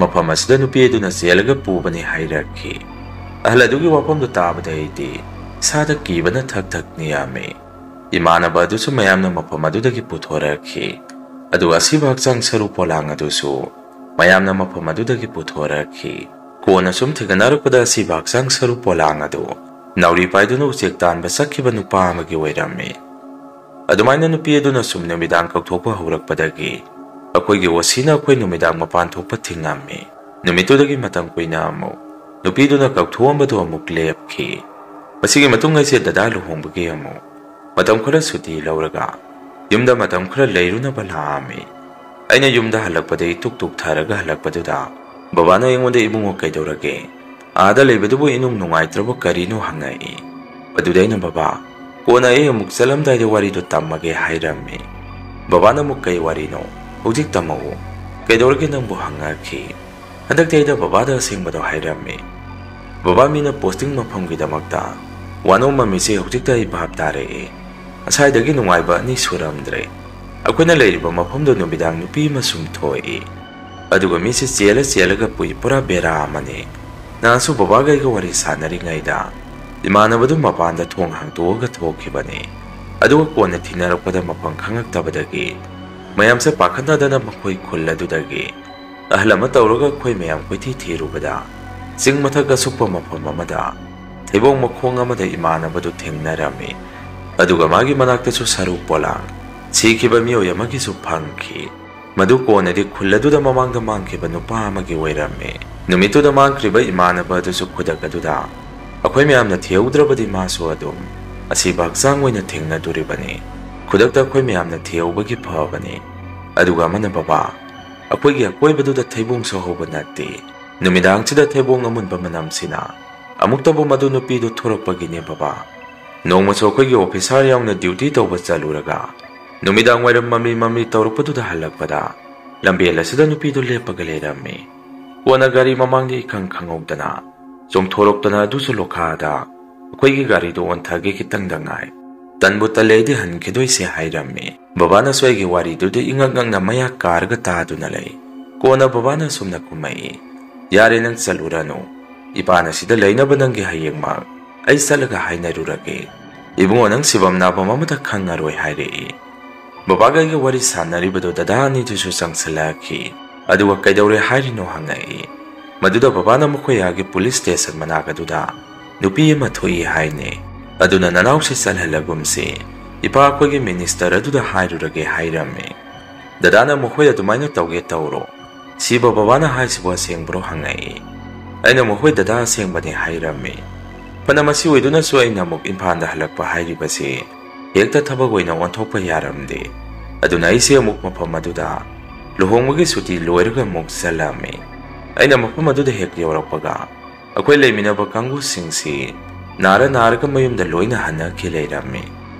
ꯃꯐꯝ ꯑꯁꯤꯗ ꯅꯨꯄꯤ ꯑꯗꯨꯅ ꯆꯦꯜꯂꯒ ꯄꯨꯕꯅꯤ" ꯍꯥꯏꯔꯛꯈꯤ꯫ ꯑꯍꯜ ꯑꯗꯨꯒꯤ ꯋꯥꯐꯝꯗꯨ ꯇꯥꯕꯗ ꯑꯩꯗꯤ ꯏꯁꯥꯗ ꯀꯤꯕꯅ ꯊꯛ ꯊꯛ ꯅꯤꯛꯑꯝꯃꯤ꯫ ꯏꯃꯥꯟꯅꯕ ꯑꯗꯨꯁꯨ ꯃꯌꯥꯝꯅ ꯃꯐꯝ ꯑꯗꯨꯗꯒꯤ ꯄꯨꯊꯣꯔꯛꯈꯤ꯫ ꯑꯗꯨꯒ ꯑꯁꯤꯕ ꯍꯛꯆꯥꯡ ꯁꯔꯨ ꯄꯣꯂꯥꯡ ꯑꯗꯨꯁꯨ ꯃꯌꯥꯝꯅ ꯃꯐꯝ ꯑꯗꯨꯗꯒꯤ ꯄꯨꯊꯣꯔꯛꯈꯤ꯫ ꯀꯣꯟꯅ ꯁꯨꯝ ꯊꯤꯒꯠꯅꯔꯛꯄꯗ, ꯑꯁꯤꯕ ꯍꯛꯆꯥꯡ ꯁꯔꯨ ꯄꯣꯂꯥꯡ ꯑꯗꯨ ꯅꯥꯎꯔꯤ ꯄꯥꯏꯗꯨꯅ ꯎꯆꯦꯛ ꯇꯥꯟꯕ ꯆꯠꯈꯤꯕ ꯅꯨꯄꯥ ꯑꯃꯒꯤ ꯑꯣꯏꯔꯝꯃꯤ꯫ ꯑꯗꯨꯃꯥꯏꯅ ꯅꯨꯄꯤ ꯑꯗꯨꯅ ꯁꯨꯝ ꯅꯨꯃꯤꯗꯥꯡ ꯀꯧꯊꯣꯛꯄ ꯍꯧꯔꯛꯄꯗꯒꯤ, ꯑꯩꯈꯣꯏꯒꯤ ꯑꯣꯁꯤꯅ ꯑꯩꯈꯣꯏ ꯅꯨꯃꯤꯗꯥꯡ ꯃꯄꯥꯟ ꯊꯣꯛꯄ ꯊꯤꯡꯉꯝꯃꯤ꯫ ꯅꯨꯃꯤꯠꯇꯨꯗꯒꯤ ꯃꯇꯝ ꯀꯨꯏꯅ ꯑꯃꯨꯛ ꯅꯨꯄꯤꯗꯨꯅ ꯀꯧꯊꯣꯛꯑꯝꯕꯗꯨ ꯑꯃꯨꯛ ꯂꯦꯞꯈꯤ꯫ ꯃꯁꯤꯒꯤ ꯃꯇꯨꯡ ꯑꯩꯁꯦ ꯗꯗꯥ ꯂꯨꯍꯣꯡꯕꯒꯤ ꯑꯃꯨꯛ ꯃꯇꯝ ꯈꯔ ꯁꯨꯇꯤ ꯂꯧꯔꯒ ꯌꯨꯝꯗ ꯃꯇꯝ ꯈꯔ ꯂꯩꯔꯨꯅꯕ ꯂꯥꯛꯑꯝꯃꯤ꯫ ꯑꯩꯅ ꯌꯨꯝꯗ ꯍꯜꯂꯛꯄꯗ ꯏꯇꯨꯛ ꯇꯨꯛꯊꯔꯒ ꯍꯜꯂꯛꯄꯗꯨꯗ ꯕꯕꯥꯅ ꯑꯩꯉꯣꯟꯗ "ꯏꯕꯨꯡꯉꯣ, ꯀꯩꯗꯧꯔꯒꯦ? ꯑꯥꯗ ꯂꯩꯕꯗꯨꯕꯨ ꯏꯅꯨꯡ ꯅꯨꯡꯉꯥꯏꯇ꯭ꯔꯕ ꯀꯔꯤꯅꯣ?" ꯍꯪꯉꯛꯏ꯫ ꯑꯗꯨꯗ ꯑꯩꯅ, "ꯕꯕꯥ, ꯀꯣꯟꯅ ꯑꯩ ꯑꯃꯨꯛ ꯆꯠꯂꯝꯗꯥꯏꯗ ꯋꯥꯔꯤꯗꯣ ꯇꯝꯃꯒꯦ" ꯍꯥꯏꯔꯝꯃꯤ꯫ ꯕꯕꯥꯅ ꯑꯃꯨꯛ, "ꯀꯩ ꯋꯥꯔꯤꯅꯣ? ꯍꯧꯖꯤꯛ ꯇꯝꯃꯛꯎ꯫ ꯀꯩꯗꯧꯔꯒꯦ ꯅꯪꯕꯨ?" ꯍꯪꯉꯛꯈꯤ꯫ ꯍꯟꯗꯛꯇꯤ ꯑꯩꯅ ꯕꯕꯥꯗ ꯑꯁꯦꯡꯕꯗꯣ ꯍꯥꯏꯔꯝꯃꯤ꯫ "ꯕꯕꯥ, ꯃꯤꯅ posting ꯃꯐꯝꯒꯤꯗꯃꯛꯇ ꯋꯥꯅꯣꯝꯃꯝꯃꯤꯁꯦ ꯍꯧꯖꯤꯛꯇ ꯑꯩ ꯚꯥꯞ ꯇꯥꯔꯛꯑꯦ꯫ ꯉꯁꯥꯏꯗꯒꯤ ꯅꯨꯡꯉꯥꯏꯕ ꯑꯅꯤ ꯁꯨꯔꯝꯗ꯭ꯔꯦ꯫ ꯑꯩꯈꯣꯏꯅ ꯂꯩꯔꯤꯕ ꯃꯐꯝꯗꯣ ꯅꯨꯃꯤꯗꯥꯡ ꯅꯨꯄꯤ ꯑꯃ ꯁꯨꯝ ꯊꯣꯛꯏ꯫ ꯑꯗꯨꯒ ꯃꯤꯁꯦ ꯆꯦꯜꯂ ꯆꯦꯜꯂꯒ ꯄꯨꯏ, ꯄꯨꯔꯥ ꯕꯦꯔꯥ ꯑꯃꯅꯤ꯫ ꯅꯍꯥꯟꯁꯨ ꯕꯕꯥꯒ ꯑꯩꯒ ꯋꯥꯔꯤ ꯁꯥꯟꯅꯔꯤꯉꯩꯗ ꯏꯃꯥꯟꯅꯕꯗꯨ ꯃꯄꯥꯟꯗ ꯊꯣꯡ ꯍꯥꯡꯇꯣꯛꯑꯒ ꯊꯣꯛꯈꯤꯕꯅꯤ꯫ ꯑꯗꯨꯒ ꯀꯣꯟꯅ ꯊꯤꯅꯔꯛꯄꯗ ꯃꯐꯝ ꯈꯪꯉꯛꯇꯕꯗꯒꯤ ꯃꯌꯥꯝꯁꯦ ꯄꯥꯈꯠꯅꯗꯅ ꯃꯈꯣꯏ ꯈꯨꯜ ꯑꯗꯨꯗꯒꯤ ꯑꯍꯜ ꯑꯃ ꯇꯧꯔꯒ ꯑꯩꯈꯣꯏ ꯃꯌꯥꯝ ꯀꯣꯏꯊꯤ ꯊꯤꯔꯨꯕꯗ ꯆꯤꯡ ꯃꯊꯛ ꯑꯁꯨꯛꯄ ꯃꯐꯝ ꯑꯃꯗ ꯊꯩꯕꯣꯡ ꯃꯈꯣꯡ ꯑꯃꯗ ꯏꯃꯥꯟꯅꯕꯗꯨ ꯊꯦꯡꯅꯔꯝꯃꯤ꯫ ꯑꯗꯨꯒ ꯃꯥꯒꯤ ꯃꯅꯥꯛꯇꯁꯨ ꯁꯔꯨ ꯄꯣꯂꯥꯡ, ꯁꯤꯈꯤꯕ ꯃꯤꯑꯣꯏ ꯑꯃꯒꯤꯁꯨ ꯐꯪꯈꯤ꯫ ꯃꯗꯨ ꯀꯣꯟꯅꯗꯤ ꯈꯨꯜ ꯑꯗꯨꯗ ꯃꯃꯥꯡꯗ ꯃꯥꯡꯈꯤꯕ ꯅꯨꯄꯥ ꯑꯃꯒꯤ ꯑꯣꯏꯔꯝꯃꯤ꯫ ꯅꯨꯃꯤꯠꯇꯨꯗ ꯃꯥꯡꯈ꯭ꯔꯤꯕ ꯏꯃꯥꯟꯅꯕ ꯑꯗꯨꯁꯨ ꯈꯨꯗꯛ ꯑꯗꯨꯗ ꯑꯩꯈꯣꯏ ꯃꯌꯥꯝꯅ ꯊꯤꯍꯧꯗ꯭ꯔꯕꯗꯤ ꯃꯥꯁꯨ ꯑꯗꯨꯝ ꯑꯁꯤꯕ ꯍꯛꯆꯥꯡ ꯑꯣꯏꯅ ꯊꯦꯡꯅꯗꯣꯔꯤꯕꯅꯤ꯫ ꯈꯨꯗꯛꯇ ꯑꯩꯈꯣꯏ ꯃꯌꯥꯝꯅ ꯊꯤꯍꯧꯕꯒꯤ ꯐꯕꯅꯤ꯫ ꯑꯗꯨꯒ ꯑꯃꯅ, "ꯕꯕꯥ, ꯑꯩꯈꯣꯏꯒꯤ ꯑꯀꯣꯏꯕꯗꯨꯗ ꯊꯩꯕꯣꯡꯁꯨ ꯍꯧꯕ ꯅꯠꯇꯦ꯫ ꯅꯨꯃꯤꯗꯥꯡꯁꯤꯗ ꯊꯩꯕꯣꯡ ꯑꯃꯨꯟꯕ ꯃꯅꯝꯁꯤꯅ ꯑꯃꯨꯛꯇꯕꯨ ꯃꯗꯨ ꯅꯨꯄꯤꯗꯨ ꯊꯣꯔꯛꯄꯒꯤꯅꯦ ꯕꯕꯥ꯫ ꯅꯣꯡꯃꯁꯨ ꯑꯩꯈꯣꯏꯒꯤ officer ꯌꯥꯎꯅ duty ꯇꯧꯕ ꯆꯠꯂꯨꯔꯒ ꯅꯨꯃꯤꯗꯥꯡ ꯋꯥꯏꯔꯝ ꯃꯝꯂꯤ ꯃꯝꯂꯤ ꯇꯧꯔꯛꯄꯗꯨꯗ ꯍꯜꯂꯛꯄꯗ ꯂꯝꯕꯦꯜ ꯑꯁꯤꯗ ꯅꯨꯄꯤꯗꯨ ꯂꯦꯞꯄꯒ ꯂꯩꯔꯝꯃꯤ꯫ ꯀꯣꯟꯅ ꯒꯥꯔꯤ ꯃꯃꯥꯡꯗ ꯏꯈꯪ ꯈꯪꯍꯧꯗꯅ ꯆꯣꯡꯊꯣꯔꯛꯇꯅ ꯑꯗꯨꯁꯨ ꯂꯣꯈꯥꯗ ꯑꯩꯈꯣꯏꯒꯤ ꯒꯥꯔꯤꯗꯨ ꯑꯣꯟꯊꯒꯦ ꯈꯤꯇꯪꯗ ꯉꯥꯏ꯫ ꯇꯟꯕꯨ ꯇꯜꯂꯦ ꯑꯩꯗꯤ ꯍꯟꯈꯤꯗꯣꯏꯁꯦ" ꯍꯥꯏꯔꯝꯃꯤ꯫ ꯕꯕꯥꯅꯁꯨ ꯑꯩꯒꯤ ꯋꯥꯔꯤꯗꯨꯗ ꯏꯉꯛ ꯉꯛꯅ ꯃꯌꯥ ꯀꯥꯔꯒ ꯇꯥꯗꯨꯅ ꯂꯩ꯫ ꯀꯣꯟꯅ ꯕꯕꯥꯅ ꯑꯁꯨꯝꯅ ꯈꯨꯝꯃꯛꯏ, "ꯌꯥꯔꯦ, ꯅꯪ ꯆꯠꯂꯨꯔꯅꯨ꯫ ꯏꯄꯥꯅ ꯁꯤꯗ ꯂꯩꯅꯕ ꯅꯪꯒꯤ ꯍꯌꯦꯡꯃꯛ ꯑꯩ ꯆꯠꯂꯒ ꯍꯥꯏꯅꯔꯨꯔꯒꯦ꯫ ꯏꯕꯨꯡꯉꯣ, ꯅꯪ ꯁꯤꯐꯝ ꯅꯥꯐꯝ ꯑꯃꯇ ꯈꯪꯉꯔꯣꯏ" ꯍꯥꯏꯔꯛꯏ꯫ ꯕꯕꯥꯒ ꯑꯩꯒ ꯋꯥꯔꯤ ꯁꯥꯟꯅꯔꯤꯕꯗꯨ ꯗꯗꯥ ꯑꯅꯤꯗꯨꯁꯨ ꯆꯪꯁꯤꯜꯂꯛꯈꯤ꯫ ꯑꯗꯨꯒ "ꯀꯩꯗꯧꯔꯦ ꯍꯥꯏꯔꯤꯅꯣ?" ꯍꯪꯉꯛꯏ꯫ ꯃꯗꯨꯗ ꯕꯕꯥꯅ ꯃꯈꯣꯏ ꯑꯥꯒꯤ police station ꯃꯅꯥꯛ ꯑꯗꯨꯗ ꯅꯨꯄꯤ ꯑꯃ ꯊꯣꯛꯏ ꯍꯥꯏꯅꯦ꯫ ꯑꯗꯨꯅ "ꯅꯅꯥꯎꯁꯦ ꯆꯠꯍꯜꯂꯒꯨꯝꯁꯤ, ꯏꯄꯥ ꯑꯩꯈꯣꯏꯒꯤ minister ꯑꯗꯨꯗ ꯍꯥꯏꯔꯨꯔꯒꯦ" ꯍꯥꯏꯔꯝꯃꯤ꯫ ꯗꯗꯥꯅ "ꯃꯈꯣꯏ ꯑꯗꯨꯃꯥꯏꯅ ꯇꯧꯒꯦ ꯇꯧꯔꯣ, "ꯁꯤꯕ ꯕꯕꯥꯅ ꯍꯥꯏꯁꯤꯕꯨ ꯑꯁꯦꯡꯕ꯭ꯔꯣ?" ꯍꯪꯉꯛꯏ꯫ ꯑꯩꯅ ꯑꯃꯨꯛ, "ꯍꯣꯏ ꯗꯗꯥ, ꯑꯁꯦꯡꯕꯅꯤ" ꯍꯥꯏꯔꯝꯃꯤ꯫ ꯐꯅ ꯃꯁꯤ ꯑꯣꯏꯗꯨꯅꯁꯨ ꯑꯩꯅ ꯑꯃꯨꯛ ꯏꯝꯐꯥꯜꯗ ꯍꯜꯂꯛꯄ ꯍꯥꯏꯔꯤꯕꯁꯤ ꯍꯦꯛꯇ ꯊꯕꯛ ꯑꯣꯏꯅ ꯑꯣꯟꯊꯣꯛꯄ ꯌꯥꯔꯝꯗꯦ꯫ ꯑꯗꯨꯅ ꯑꯩꯁꯦ ꯑꯃꯨꯛ ꯃꯐꯝ ꯑꯗꯨꯗ ꯂꯨꯍꯣꯡꯕꯒꯤ ꯁꯨꯇꯤ ꯂꯣꯏꯔꯒ ꯑꯃꯨꯛ ꯆꯠꯂꯝꯃꯤ꯫ ꯑꯩꯅ ꯃꯐꯝ ꯑꯗꯨꯗ ꯍꯦꯛ ꯌꯧꯔꯛꯄꯒ ꯑꯩꯈꯣꯏ ꯂꯩꯃꯤꯟꯅꯕ ꯀꯥꯡꯕꯨꯁꯤꯡꯁꯤ ꯅꯥꯔ ꯅꯥꯔꯒ ꯃꯌꯨꯝꯗ ꯂꯣꯏꯅ ꯍꯟꯅꯈꯤ ꯂꯩꯔꯝꯃꯤ꯫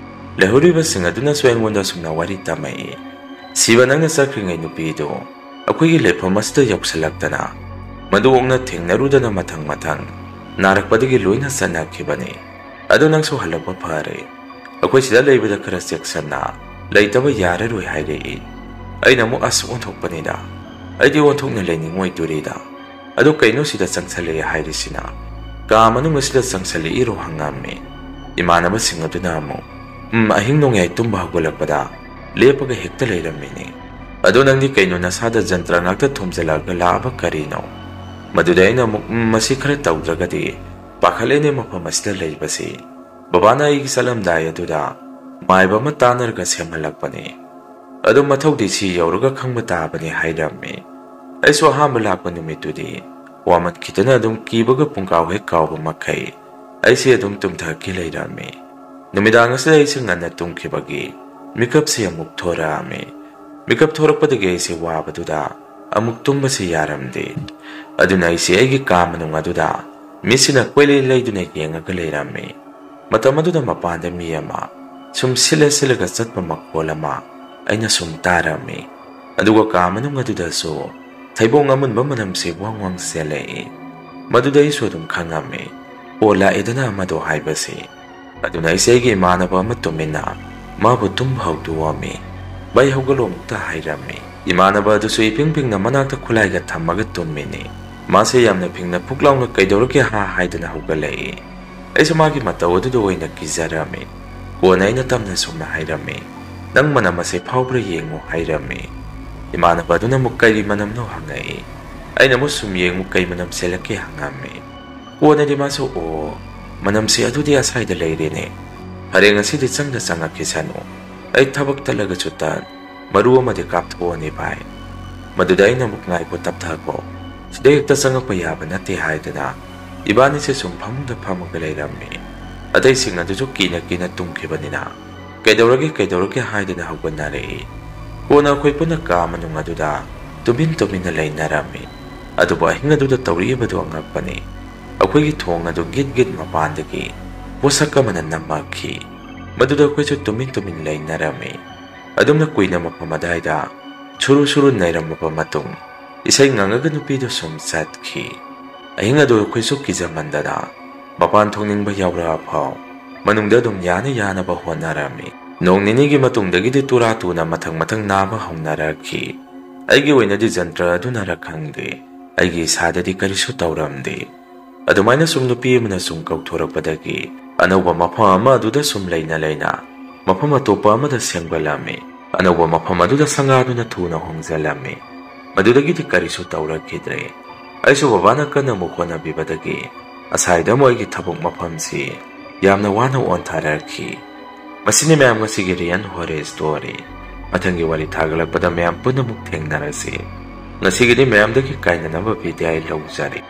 ꯂꯩꯍꯧꯔꯤꯕꯁꯤꯡ ꯑꯗꯨꯅꯁꯨ ꯑꯩꯉꯣꯟꯗ ꯑꯁꯨꯝꯅ ꯋꯥꯔꯤ ꯇꯝꯃꯛꯏ, "ꯁꯤꯕ, ꯅꯪꯅ ꯆꯠꯈ꯭ꯔꯤꯉꯩ ꯅꯨꯄꯤꯗꯨ ꯑꯩꯈꯣꯏꯒꯤ ꯂꯩꯐꯝ ꯑꯁꯤꯗ ꯌꯧꯁꯤꯜꯂꯛꯇꯅ ꯃꯗꯨ ꯑꯣꯛꯅ ꯊꯦꯡꯅꯔꯨꯗꯅ ꯃꯊꯪ ꯃꯊꯪ ꯅꯥꯔꯛꯄꯗꯒꯤ ꯂꯣꯏꯅ ꯆꯠꯅꯈꯤꯕꯅꯤ꯫ ꯑꯗꯣ ꯅꯪꯁꯨ ꯍꯜꯂꯛꯄ ꯐꯔꯦ꯫ ꯑꯩꯈꯣꯏ ꯁꯤꯗ ꯂꯩꯕꯗ ꯈꯔ ꯆꯦꯛꯁꯟꯅ ꯂꯩꯇꯕ ꯌꯥꯔꯔꯣꯏ" ꯍꯥꯏꯔꯛꯏ꯫ ꯑꯩꯅ ꯑꯃꯨꯛ, "ꯑꯁ, ꯑꯣꯟꯊꯣꯛꯄꯅꯤꯗ꯫ ꯑꯩꯗꯤ ꯑꯣꯟꯊꯣꯛꯅ ꯂꯩꯅꯤꯡꯉꯣꯏꯗꯣꯔꯤꯗ꯫ ꯑꯗꯨ ꯀꯩꯅꯣ ꯁꯤꯗ ꯆꯪꯁꯜꯂꯛꯑꯦ ꯍꯥꯏꯔꯤꯁꯤꯅ? ꯀꯥ ꯃꯅꯨꯡ ꯑꯁꯤꯗ ꯆꯪꯁꯜꯂꯛꯏꯔꯣ?" ꯍꯪꯉꯝꯃꯤ꯫ ꯏꯃꯥꯟꯅꯕꯁꯤꯡ ꯑꯗꯨꯅ ꯑꯃꯨꯛ, "ꯎꯝ, ꯑꯍꯤꯡ ꯅꯣꯡꯌꯥꯏ ꯇꯨꯝꯕ ꯍꯧꯒꯠꯂꯛꯄꯗ ꯂꯦꯞꯄꯒ ꯍꯦꯛꯇ ꯂꯩꯔꯝꯃꯤꯅꯦ꯫ ꯑꯗꯣ ꯅꯪꯗꯤ ꯀꯩꯅꯣ ꯅꯁꯥꯗ ꯖꯟꯇ꯭ꯔ ꯉꯥꯛꯇ ꯊꯣꯝꯖꯤꯜꯂꯛꯑꯒ ꯂꯥꯛꯑꯕ ꯀꯔꯤꯅꯣ?" ꯃꯗꯨꯗ ꯑꯩꯅ ꯑꯃꯨꯛ, "ꯎꯝ, ꯃꯁꯤ ꯈꯔ ꯇꯧꯗ꯭ꯔꯒꯗꯤ ꯄꯥꯈꯠꯂꯦꯅꯦ ꯃꯐꯝ ꯑꯁꯤꯗ ꯂꯩꯕꯁꯤ꯫ ꯕꯕꯥꯅ ꯑꯩꯒꯤ ꯆꯠꯂꯝꯗꯥꯏ ꯑꯗꯨꯗ ꯃꯥꯏꯕ ꯑꯃ ꯇꯥꯟꯅꯔꯒ ꯁꯦꯝꯍꯜꯂꯛꯄꯅꯤ꯫ ꯑꯗꯨ ꯃꯊꯧꯗꯤ ꯁꯤ ꯌꯧꯔꯒ ꯈꯪꯕ ꯇꯥꯕꯅꯤ" ꯍꯥꯏꯔꯝꯃꯤ꯫ ꯑꯩꯁꯨ ꯑꯍꯥꯟꯕ ꯂꯥꯛꯄ ꯅꯨꯃꯤꯠꯇꯨꯗꯤ ꯋꯥꯃꯟꯈꯤꯗꯅ ꯑꯗꯨꯝ ꯀꯤꯕꯒ ꯄꯨꯡꯀꯥꯎ ꯍꯦꯛ ꯀꯥꯎꯕ ꯃꯈꯩ ꯑꯩꯁꯦ ꯑꯗꯨꯝ ꯇꯨꯝꯊꯈꯤ ꯂꯩꯔꯝꯃꯤ꯫ ꯅꯨꯃꯤꯗꯥꯡ ꯑꯁꯤꯗ ꯑꯩꯁꯦ ꯉꯟꯅ ꯇꯨꯝꯈꯤꯕꯒꯤ ꯃꯤꯀꯞꯁꯦ ꯑꯃꯨꯛ ꯊꯣꯔꯛꯑꯝꯃꯤ꯫ ꯃꯤꯀꯞ ꯊꯣꯔꯛꯄꯗꯒꯤ ꯑꯩꯁꯦ ꯋꯥꯕꯗꯨꯗ ꯑꯃꯨꯛ ꯇꯨꯝꯕꯁꯦ ꯌꯥꯔꯝꯗꯦ꯫ ꯑꯗꯨꯅ ꯑꯩꯁꯦ ꯑꯩꯒꯤ ꯀꯥ ꯃꯅꯨꯡ ꯑꯗꯨꯗ ꯃꯤꯠꯁꯤꯅ ꯀꯣꯏꯂꯩ ꯂꯩꯗꯨꯅ ꯌꯦꯡꯉꯒ ꯂꯩꯔꯝꯃꯤ꯫ ꯃꯇꯝ ꯑꯗꯨꯗ ꯃꯄꯥꯟꯗ ꯃꯤ ꯑꯃ ꯁꯨꯝ ꯁꯤꯜꯂ ꯁꯤꯜꯂꯒ ꯆꯠꯄ ꯃꯈꯣꯜ ꯑꯃ ꯑꯩꯅ ꯁꯨꯝ ꯇꯥꯔꯝꯃꯤ꯫ ꯑꯗꯨꯒ ꯀꯥ ꯃꯅꯨꯡ ꯑꯗꯨꯗꯁꯨ ꯊꯩꯕꯣꯡ ꯑꯃꯨꯟꯕ ꯃꯅꯝꯁꯤ ꯋꯥꯡ ꯋꯥꯡ ꯆꯦꯜꯂꯛꯏ꯫ ꯃꯗꯨꯗ ꯑꯩꯁꯨ ꯑꯗꯨꯝ ꯈꯪꯉꯝꯃꯤ, "ꯑꯣ, ꯂꯥꯛꯑꯦꯗꯅ ꯑꯃꯗꯣ" ꯍꯥꯏꯕꯁꯤ꯫ ꯑꯗꯨꯅ ꯑꯩꯁꯦ ꯑꯩꯒꯤ ꯏꯃꯥꯟꯅꯕ ꯑꯃ ꯇꯨꯝꯃꯤꯟꯅ ꯃꯥꯕꯨ ꯇꯨꯝꯕ ꯍꯧꯗꯣꯛꯑꯝꯃꯤ꯫ "ꯚꯥꯏ, ꯍꯧꯒꯠꯂꯣ" ꯑꯃꯨꯛꯇ ꯍꯥꯏꯔꯝꯃꯤ꯫ ꯏꯃꯥꯟꯅꯕ ꯑꯗꯨꯁꯨ ꯏꯄꯤꯡ ꯄꯤꯡꯅ ꯃꯅꯥꯛꯇ ꯈꯨꯠꯂꯥꯏꯒ ꯊꯝꯃꯒ ꯇꯨꯝꯃꯤꯅꯤ꯫ ꯃꯥꯁꯦ ꯌꯥꯝꯅ ꯐꯤꯡꯅ ꯐꯨꯛ ꯂꯥꯎꯅ "ꯀꯩꯗꯧꯔꯒꯦ ꯍꯥ?" ꯍꯥꯏꯗꯨꯅ ꯍꯧꯒꯠꯂꯛꯏ꯫ ꯑꯩꯁꯨ ꯃꯥꯒꯤ ꯃꯇꯧ ꯑꯗꯨꯗ ꯑꯣꯏꯅ ꯀꯤꯖꯔꯝꯃꯤ꯫ ꯀꯣꯟꯅ ꯑꯩꯅ ꯇꯞꯅ ꯁꯨꯝꯅ ꯍꯥꯏꯔꯝꯃꯤ, "ꯅꯪ ꯃꯅꯝ ꯑꯁꯦ ꯐꯥꯎꯕ꯭ꯔꯥ ꯌꯦꯡꯉꯨ" ꯍꯥꯏꯔꯝꯃꯤ꯫ ꯏꯃꯥꯟꯅꯕ ꯑꯗꯨꯅ ꯑꯃꯨꯛ "ꯀꯔꯤ ꯃꯅꯝꯅꯣ?" ꯍꯪꯉꯛꯏ꯫ ꯑꯩꯅ ꯑꯃꯨꯛ ꯁꯨꯝ ꯌꯦꯡꯉꯨ ꯀꯩ ꯃꯅꯝ ꯆꯦꯜꯂꯛꯀꯦ ꯍꯪꯉꯝꯃꯤ꯫ ꯀꯣꯟꯅꯗꯤ ꯃꯥꯁꯨ, "ꯑꯣ, ꯃꯅꯝꯁꯤ ꯑꯗꯨꯗꯤ ꯑꯁꯥꯏꯗ ꯂꯩꯔꯦꯅꯦ꯫ ꯐꯔꯦ, ꯉꯁꯤꯗꯤ ꯆꯪꯗ ꯆꯪꯉꯛꯈꯤꯁꯅꯨ꯫ ꯑꯩ ꯊꯕꯛ ꯇꯠꯂꯒꯁꯨ ꯇꯠ, ꯃꯔꯨ ꯑꯃꯗꯤ ꯀꯥꯞꯊꯣꯛꯑꯅꯤ ꯚꯥꯏ"꯫ ꯃꯗꯨꯗ ꯑꯩꯅ ꯑꯃꯨꯛ "ꯉꯥꯏꯈꯣ, ꯇꯞꯊꯈꯣ, ꯁꯤꯗ ꯍꯦꯛꯇ ꯆꯪꯉꯛꯄ ꯌꯥꯕ ꯅꯠꯇꯦ" ꯍꯥꯏꯗꯅ ꯏꯕꯥꯅꯤꯁꯦ ꯁꯨꯝ ꯐꯃꯨꯡꯗ ꯐꯝꯃꯒ ꯂꯩꯔꯝꯃꯤ꯫ ꯑꯇꯩꯁꯤꯡ ꯑꯗꯨꯁꯨ ꯀꯤꯅ ꯀꯤꯅ ꯇꯨꯝꯈꯤꯕꯅꯤꯅ "ꯀꯩꯗꯧꯔꯒꯦ, ꯀꯩꯗꯧꯔꯒꯦ?" ꯍꯥꯏꯗꯅ ꯍꯧꯒꯠꯅꯔꯛꯏ꯫ ꯀꯣꯟꯅ ꯑꯩꯈꯣꯏ ꯄꯨꯟꯅ ꯀꯥ ꯃꯅꯨꯡ ꯑꯗꯨꯗ ꯇꯨꯃꯤꯟ ꯇꯨꯃꯤꯟꯅ ꯂꯩꯅꯔꯝꯃꯤ꯫ ꯑꯗꯨꯕꯨ ꯑꯍꯤꯡ ꯑꯗꯨꯗ ꯇꯧꯔꯛꯏꯕꯗꯨ ꯑꯉꯛꯄꯅꯤ꯫ ꯑꯩꯈꯣꯏꯒꯤ ꯊꯣꯡ ꯑꯗꯨ ꯒꯤꯠ ꯒꯤꯠ ꯃꯄꯥꯟꯗꯒꯤ ꯄꯣꯠꯁꯛ ꯑꯃꯅ ꯅꯝꯃꯛꯈꯤ꯫ ꯃꯗꯨꯗ ꯑꯩꯈꯣꯏꯁꯨ ꯇꯨꯃꯤꯟ ꯇꯨꯃꯤꯟ ꯂꯩꯅꯔꯝꯃꯤ꯫ ꯑꯗꯨꯝꯅ ꯀꯨꯏꯅ ꯃꯐꯝ ꯑꯗꯥꯏꯗ ꯁꯨꯔꯨ ꯁꯨꯔꯨ ꯅꯩꯔꯝꯃꯕ ꯃꯇꯨꯡ, ꯏꯁꯩ ꯉꯪꯉꯒ ꯅꯨꯄꯤꯗꯨ ꯁꯨꯝ ꯆꯠꯈꯤ꯫ ꯑꯍꯤꯡ ꯑꯗꯨ ꯑꯩꯈꯣꯏꯁꯨ ꯀꯤꯖꯃꯟꯗꯅ ꯃꯄꯥꯟ ꯊꯣꯛꯅꯤꯡꯕ ꯌꯥꯎꯔꯛꯑ ꯐꯥꯎ ꯃꯅꯨꯡꯗ ꯑꯗꯨꯝ ꯌꯥꯅ ꯌꯥꯅꯕ ꯍꯣꯠꯅꯔꯝꯃꯤ꯫ ꯅꯣꯡ ꯅꯤꯅꯤꯒꯤ ꯃꯇꯨꯡꯗꯒꯤꯗꯤ ꯇꯨꯔꯥ ꯇꯨꯅ ꯃꯊꯪ ꯃꯊꯪ ꯅꯥꯕ ꯍꯧꯅꯔꯛꯈꯤ꯫ ꯑꯩꯒꯤ ꯑꯣꯏꯅꯗꯤ ꯖꯟꯇ꯭ꯔ ꯑꯗꯨꯅꯔ ꯈꯪꯗꯦ, ꯑꯩꯒꯤ ꯏꯁꯥꯗꯗꯤ ꯀꯔꯤꯁꯨ ꯇꯧꯔꯝꯗꯦ꯫ ꯑꯗꯨꯃꯥꯏꯅ ꯁꯨꯝ ꯅꯨꯄꯤ ꯑꯃꯅ ꯁꯨꯝ ꯀꯧꯊꯣꯔꯛꯄꯗꯒꯤ ꯑꯅꯧꯕ ꯃꯐꯝ ꯑꯃ ꯑꯗꯨꯗ ꯁꯨꯝ ꯂꯩꯅ ꯂꯩꯅ ꯃꯐꯝ ꯑꯇꯣꯞꯄ ꯑꯃꯗ ꯁꯦꯝꯒꯠꯂꯝꯃꯤ꯫ ꯑꯅꯧꯕ ꯃꯐꯝ ꯑꯗꯨꯗ ꯁꯪꯒꯥꯗꯨꯅ ꯊꯨꯅ ꯍꯣꯡꯖꯜꯂꯝꯃꯤ꯫ ꯃꯗꯨꯗꯒꯤꯗꯤ ꯀꯔꯤꯁꯨ ꯇꯧꯔꯛꯈꯤꯗ꯭ꯔꯦ꯫ ꯑꯩꯁꯨ ꯕꯕꯥꯅ ꯀꯟꯅ ꯑꯃꯨꯛ ꯍꯣꯠꯅꯕꯤꯕꯗꯒꯤ ꯑꯁꯥꯏꯗ ꯑꯃꯨꯛ ꯑꯩꯒꯤ ꯊꯕꯛ ꯃꯐꯝꯁꯤ ꯌꯥꯝꯅ ꯋꯥꯅ ꯑꯣꯟꯊꯔꯛꯈꯤ꯫ ꯃꯁꯤꯅꯤ ꯃꯌꯥꯝ ꯉꯁꯤꯒꯤ ꯔꯤꯌꯟ ꯍꯣꯔꯦ ꯁ꯭ꯇꯣꯔꯤ꯫ ꯃꯊꯪꯒꯤ ꯋꯥꯔꯤ ꯊꯥꯒꯠꯂꯛꯄꯗ ꯃꯌꯥꯝ ꯄꯨꯟꯅ ꯑꯃꯨꯛ ꯊꯦꯡꯅꯔꯁꯤ꯫ ꯉꯁꯤꯒꯤꯗꯤ ꯃꯌꯥꯝꯗꯒꯤ ꯀꯥꯏꯅꯅꯕ ꯕꯤꯗꯥꯏ ꯂꯧꯖꯔꯤ꯫